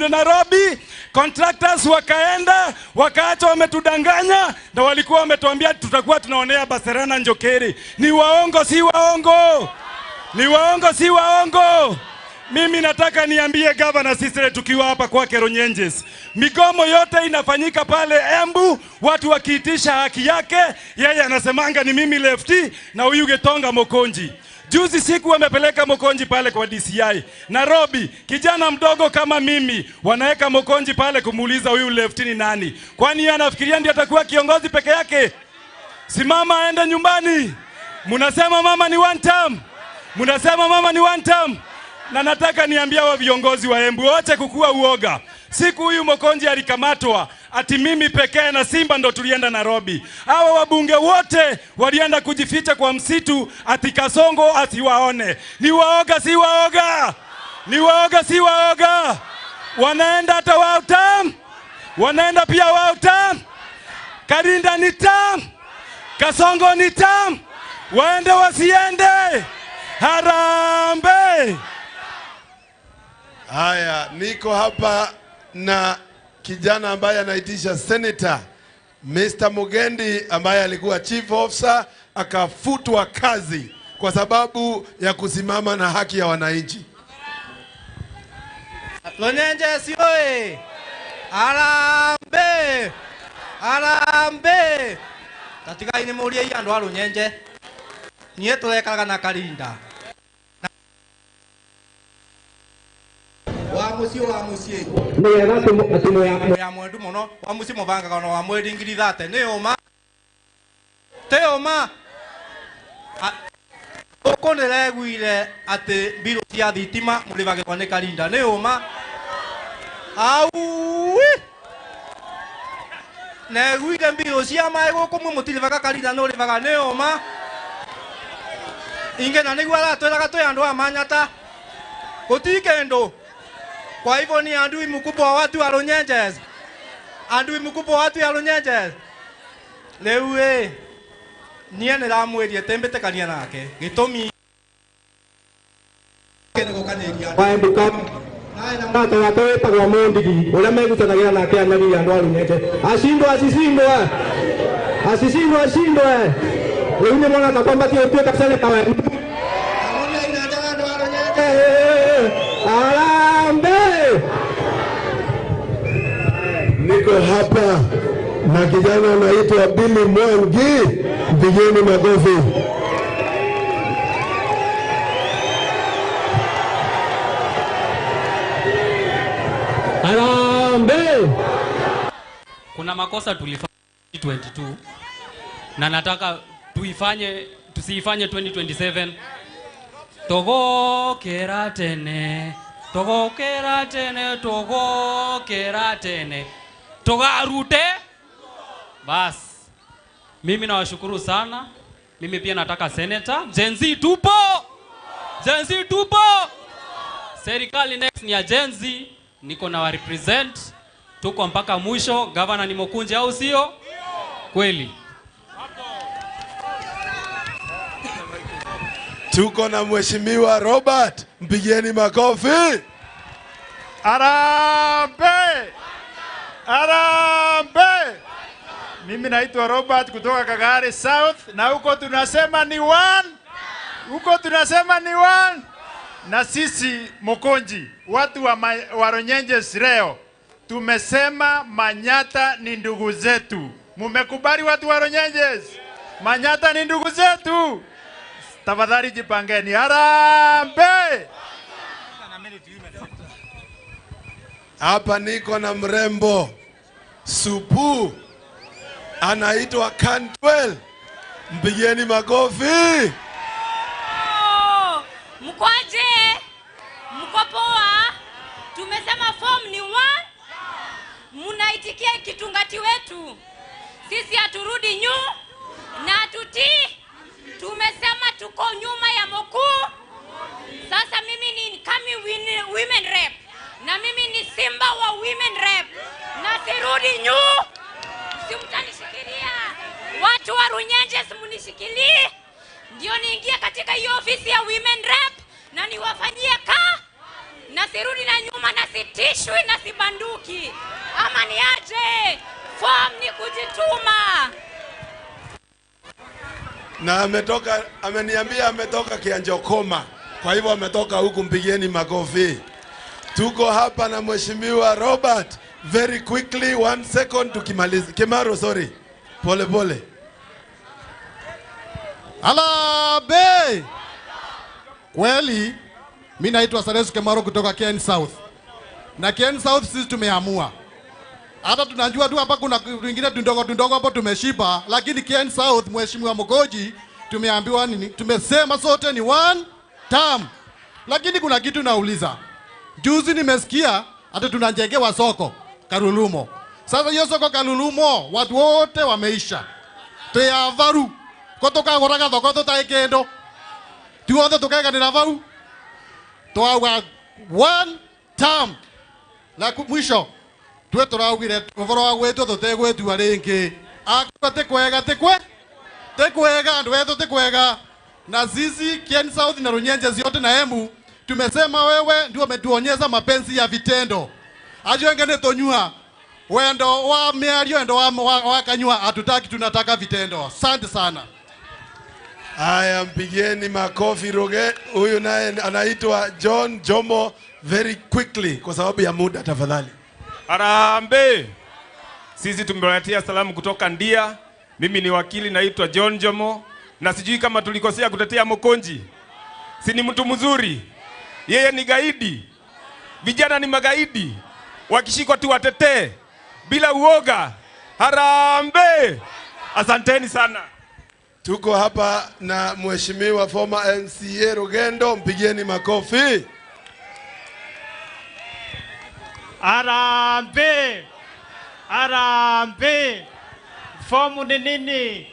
Nairobi, contractors wakaenda, wakaacha wametudanganya, na walikuwa wametuambia tutakuwa tunaonea Barcelona Njokere. Ni waongo si waongo? Ni waongo si waongo? Mimi nataka niambie Governor Sisire tukiwa hapa kwake Runyenjes, migomo yote inafanyika pale Embu, watu wakiitisha haki yake, yeye anasemanga ni mimi Lefty na huyu Getonga Mokonji. Juzi siku wamepeleka Mokonji pale kwa DCI Nairobi, kijana mdogo kama mimi, wanaweka Mokonji pale kumuuliza huyu Lefty ni nani? Kwani yeye anafikiria ndiye atakuwa kiongozi peke yake? Simama aende nyumbani. Munasema mama ni one term. Munasema mama ni one term. Na nataka niambia wa viongozi wa Embu, waache kukua uoga. Siku huyu Mokonji alikamatwa, ati mimi pekee na Simba ndo tulienda Nairobi. Hawa wabunge wote walienda kujificha kwa msitu ati Kasongo asiwaone. Ni waoga si waoga? Ni waoga si waoga? Wanaenda hata wao tam. Wanaenda pia wao tam. Karinda ni tam. Kasongo ni tam. Waende wasiende? Harambee! Haya, niko hapa na kijana ambaye anaitisha senator Mr. Mugendi ambaye alikuwa chief officer akafutwa kazi kwa sababu ya kusimama na haki ya wananchi. Lonyenje sioe. Harambee! Harambee! Tatigai ni murie andu a Runyenje. Nie turekaraga na Karinda. Wa muciĩ wa muciĩ. Nĩgetha ya mwendu mũno wa muciĩ mũbangaga ona wa mweri 30 nĩ ũma. Tĩ ũma. Gũkũ nĩreguire atĩ mbirũ cia thitima mũrĩhagĩrwo nĩ Karinda nĩ ũma. Aui! Neguire mbirũ cia maĩ gũkũ mwe mũtirĩhaga Karinda nĩ ũrĩhaga nĩ ũma. Inge na nĩguo aratwĩraga twĩ andũ a Manyata. Gũtirĩ kĩndũ. Kwa hivyo ni adui mkubwa wa watu wa Runyenjes. Adui mkubwa wa watu wa Runyenjes. Leo niĩ nĩramwĩrie tembĩtĩkania nake. Gĩtũmi Mata wake wetagwo Mũndigi ũrĩa megucanagia nake anyariri andũ a Runyenje. Ashindwe asishindwe. Asishindwe ashindwe. Rĩu nĩ mwana kwamba ti ũtuĩka seneta wa Harambee! Niko hapa na kijana anaitwa Billy Mwangi, mpigeni makofi. Harambee! Kuna makosa tulifanya 2022 na nataka tuifanye tusiifanye 2027. Togokera tene, togokera tene, togokera tene, togarute. Bas, mimi nawashukuru sana. Mimi pia nataka senator. Gen Z tupo, Gen Z tupo. Serikali next ni ya Gen Z. Niko na wa represent, tuko mpaka mwisho. Governor ni Mokunje au sio? Kweli. Tuko na Mheshimiwa Robert, mpigieni makofi. Harambee! Harambee! Mimi naitwa Robert kutoka Kagare South, na huko tunasema ni one. Huko tunasema ni one. Na sisi Mokonji, watu wa Runyenjes leo tumesema Manyata ni ndugu zetu. Mumekubali watu wa Runyenjes? Manyata ni ndugu zetu. Tafadhali jipangeni. Harambee! Hapa niko na mrembo supu anaitwa Cantwell, mpigieni makofi. Mkoaje? Mko poa? Tumesema form ni one. Munaitikia kitungati wetu. Sisi haturudi nyuma na hatutii. Tumesema tuko nyuma ya Moku. Sasa mimi ni incoming women rep. Na mimi ni simba wa women rep. Na sirudi nyuma. Simtanishikilia. Watu wa Runyenje simunishikilie. Ndio niingie katika hiyo ofisi ya women rep na niwafanyie ka. Na sirudi na nyuma, na sitishwi na sibanduki. Ama niaje? Form ni kujituma. Na ametoka, ameniambia ametoka Kianjokoma. Kwa hivyo ametoka huku, mpigieni makofi. Tuko hapa na Mheshimiwa Robert. Very quickly, 1 second tukimaliza. Kimaro, sorry. Pole pole. Harambee! Kweli mimi naitwa Saresu Kimaro kutoka Ken South. Na Ken South sisi tumeamua. Hata tunajua tu hapa kuna wengine tundogo tundogo hapo tumeshiba, lakini Ken South Mheshimiwa Mogoji tumeambiwa nini? Tumesema sote ni one term. Lakini kuna kitu nauliza. Juzi nimesikia hata tunajengewa soko Karulumo. Sasa hiyo soko Karulumo watu wote wameisha. Tuyavaru kotoka goraga thoko tutaikendo. Tuothe tukeganira vau. Twauga one term. La mwisho tuwe turaugire ũhoro wa gwĩtwo tũtegwĩtua rĩngĩ. Akorwo ti kwega ti kwega andu etũ ti kwega. Na sisi Kieni South na Runyenjes yote na Embu tumesema wewe ndio umetuonyesha mapenzi ya vitendo. Ajo engene tonyua wendo wa miario endo wa kanyua hatutaki, tunataka vitendo. Asante sana. Haya, mpigieni makofi Roge. Huyu naye anaitwa John Jomo. Very quickly kwa sababu ya muda tafadhali. Harambee. Sisi tumewaletea salamu kutoka Ndia. Mimi ni wakili naitwa John Jomo, na sijui kama tulikosea kutetea Mukunji. Si ni mtu mzuri? Yeye ni gaidi. Vijana ni magaidi. Wakishikwa tu watetee bila uoga. Harambee. Asanteni sana. Tuko hapa na Mheshimiwa former MCA Rugendo, mpigieni makofi. Harambee. Harambee. Fomu ni nini?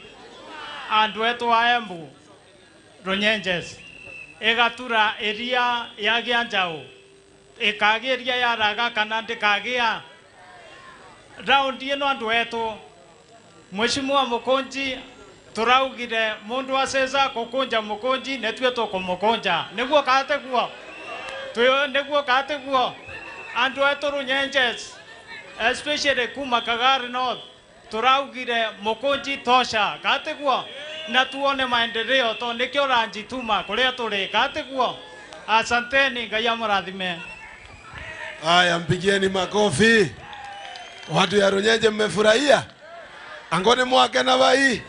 Andu wetu wa Embu Runyenjes igatura iria yagia njau ikagia iria yaraga kana ndikagia raundi ino andu wetu Mheshimiwa Mukunji turaugire mundu aceza kukunja Mukunji netue tukumukunja niguo kateguo niguo kateguo andu wetu Runyenjes especially kuma Kagari North turaugire Mukunji tosha kateguo na tuone maendeleo to nikio ranjituma kuria turi kateguo. Asanteni, Ngai amurathime. Haya, mpigieni makofi. Watu ya Runyenje mmefurahia? Angoni mwake na vai.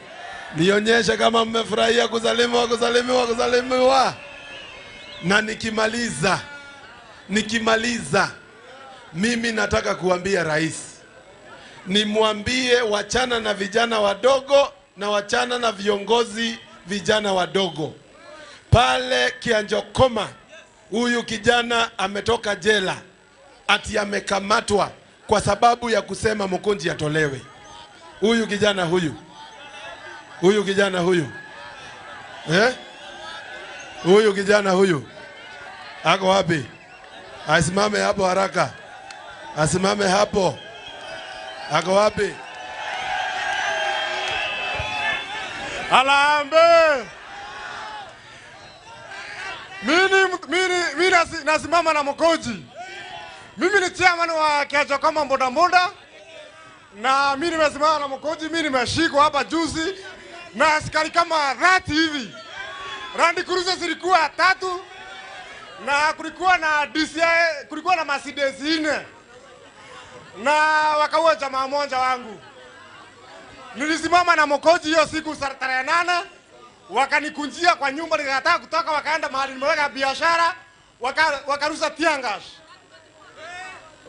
Nionyeshe kama mmefurahia kuzalimiwa, kuzalimiwa, kuzalimiwa. Na nikimaliza mimi nataka kuambia rais, nimwambie wachana na vijana wadogo na wachana na viongozi vijana wadogo. Pale Kianjokoma huyu kijana ametoka jela ati amekamatwa kwa sababu ya kusema Mukunji atolewe. Huyu kijana huyu. Huyu kijana huyu. Huyu kijana huyu. Ako wapi? Asimame hapo haraka. Asimame hapo. Ako wapi? Harambee. Mimi nasimama na Mukunji. Mimi ni chairman wa Kianjokoma Boda Boda. Na mimi nimesimama na Mukunji. Mimi nimeshikwa hapa juzi na askari kama 30 hivi. Land Cruiser zilikuwa 3 na kulikuwa na DCI, kulikuwa na Mercedes 4. Na wakaua jamaa mmoja wangu. Nilisimama na Mukunji hiyo siku tarehe 8, wakanikunjia kwa nyumba, nikakataa kutoka, wakaenda mahali nimeweka biashara, wakarusa tear gas.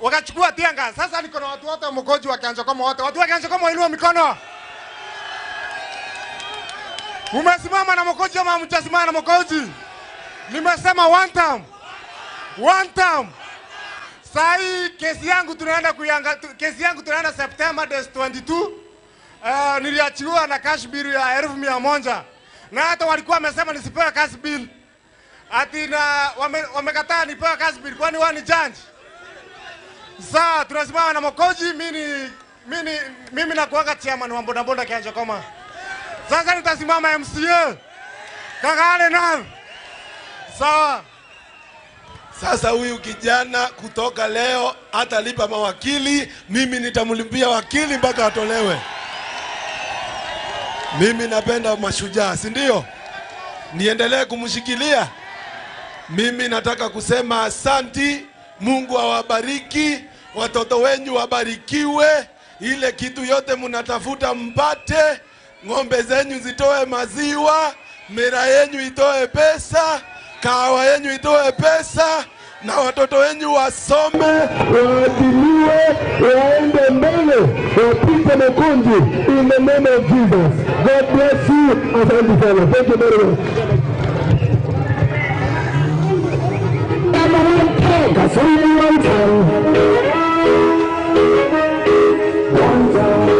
Wakachukua tear gas. Sasa niko na watu wote wa Mukunji wa Kianjokoma wote. Watu wa Kianjokoma wainua mikono. Umesimama na Mukunji ama hamjasimama na Mukunji? Nimesema one time. One time. Sai kesi yangu tunaenda kesi yangu tunaenda September 22. Niliachiwa na cash bill ya 100,000. Na hata walikuwa wamesema nisipewe cash bill. Ati na wamekataa nipewe cash bill kwani wao ni judge. Sasa tunasimama na Mukunji, mimi nakuanga chairman wa boda boda Kianjokoma. Sasa nitasimama MCA Kagare North. Sawa. Sasa huyu kijana kutoka leo atalipa mawakili, mimi nitamlipia wakili mpaka atolewe. Mimi napenda mashujaa, si ndio? Niendelee kumshikilia. Mimi nataka kusema asanti, Mungu awabariki, watoto wenyu wabarikiwe, ile kitu yote mnatafuta mpate, ng'ombe zenyu zitoe maziwa, mera yenyu itoe pesa, kahawa yenyu itoe pesa, na watoto wenyu wasome, waadiliwe, waende mbele, wapite Mukunji in the name of Jesus. God bless you. Asante sana. Thank you very much. One time.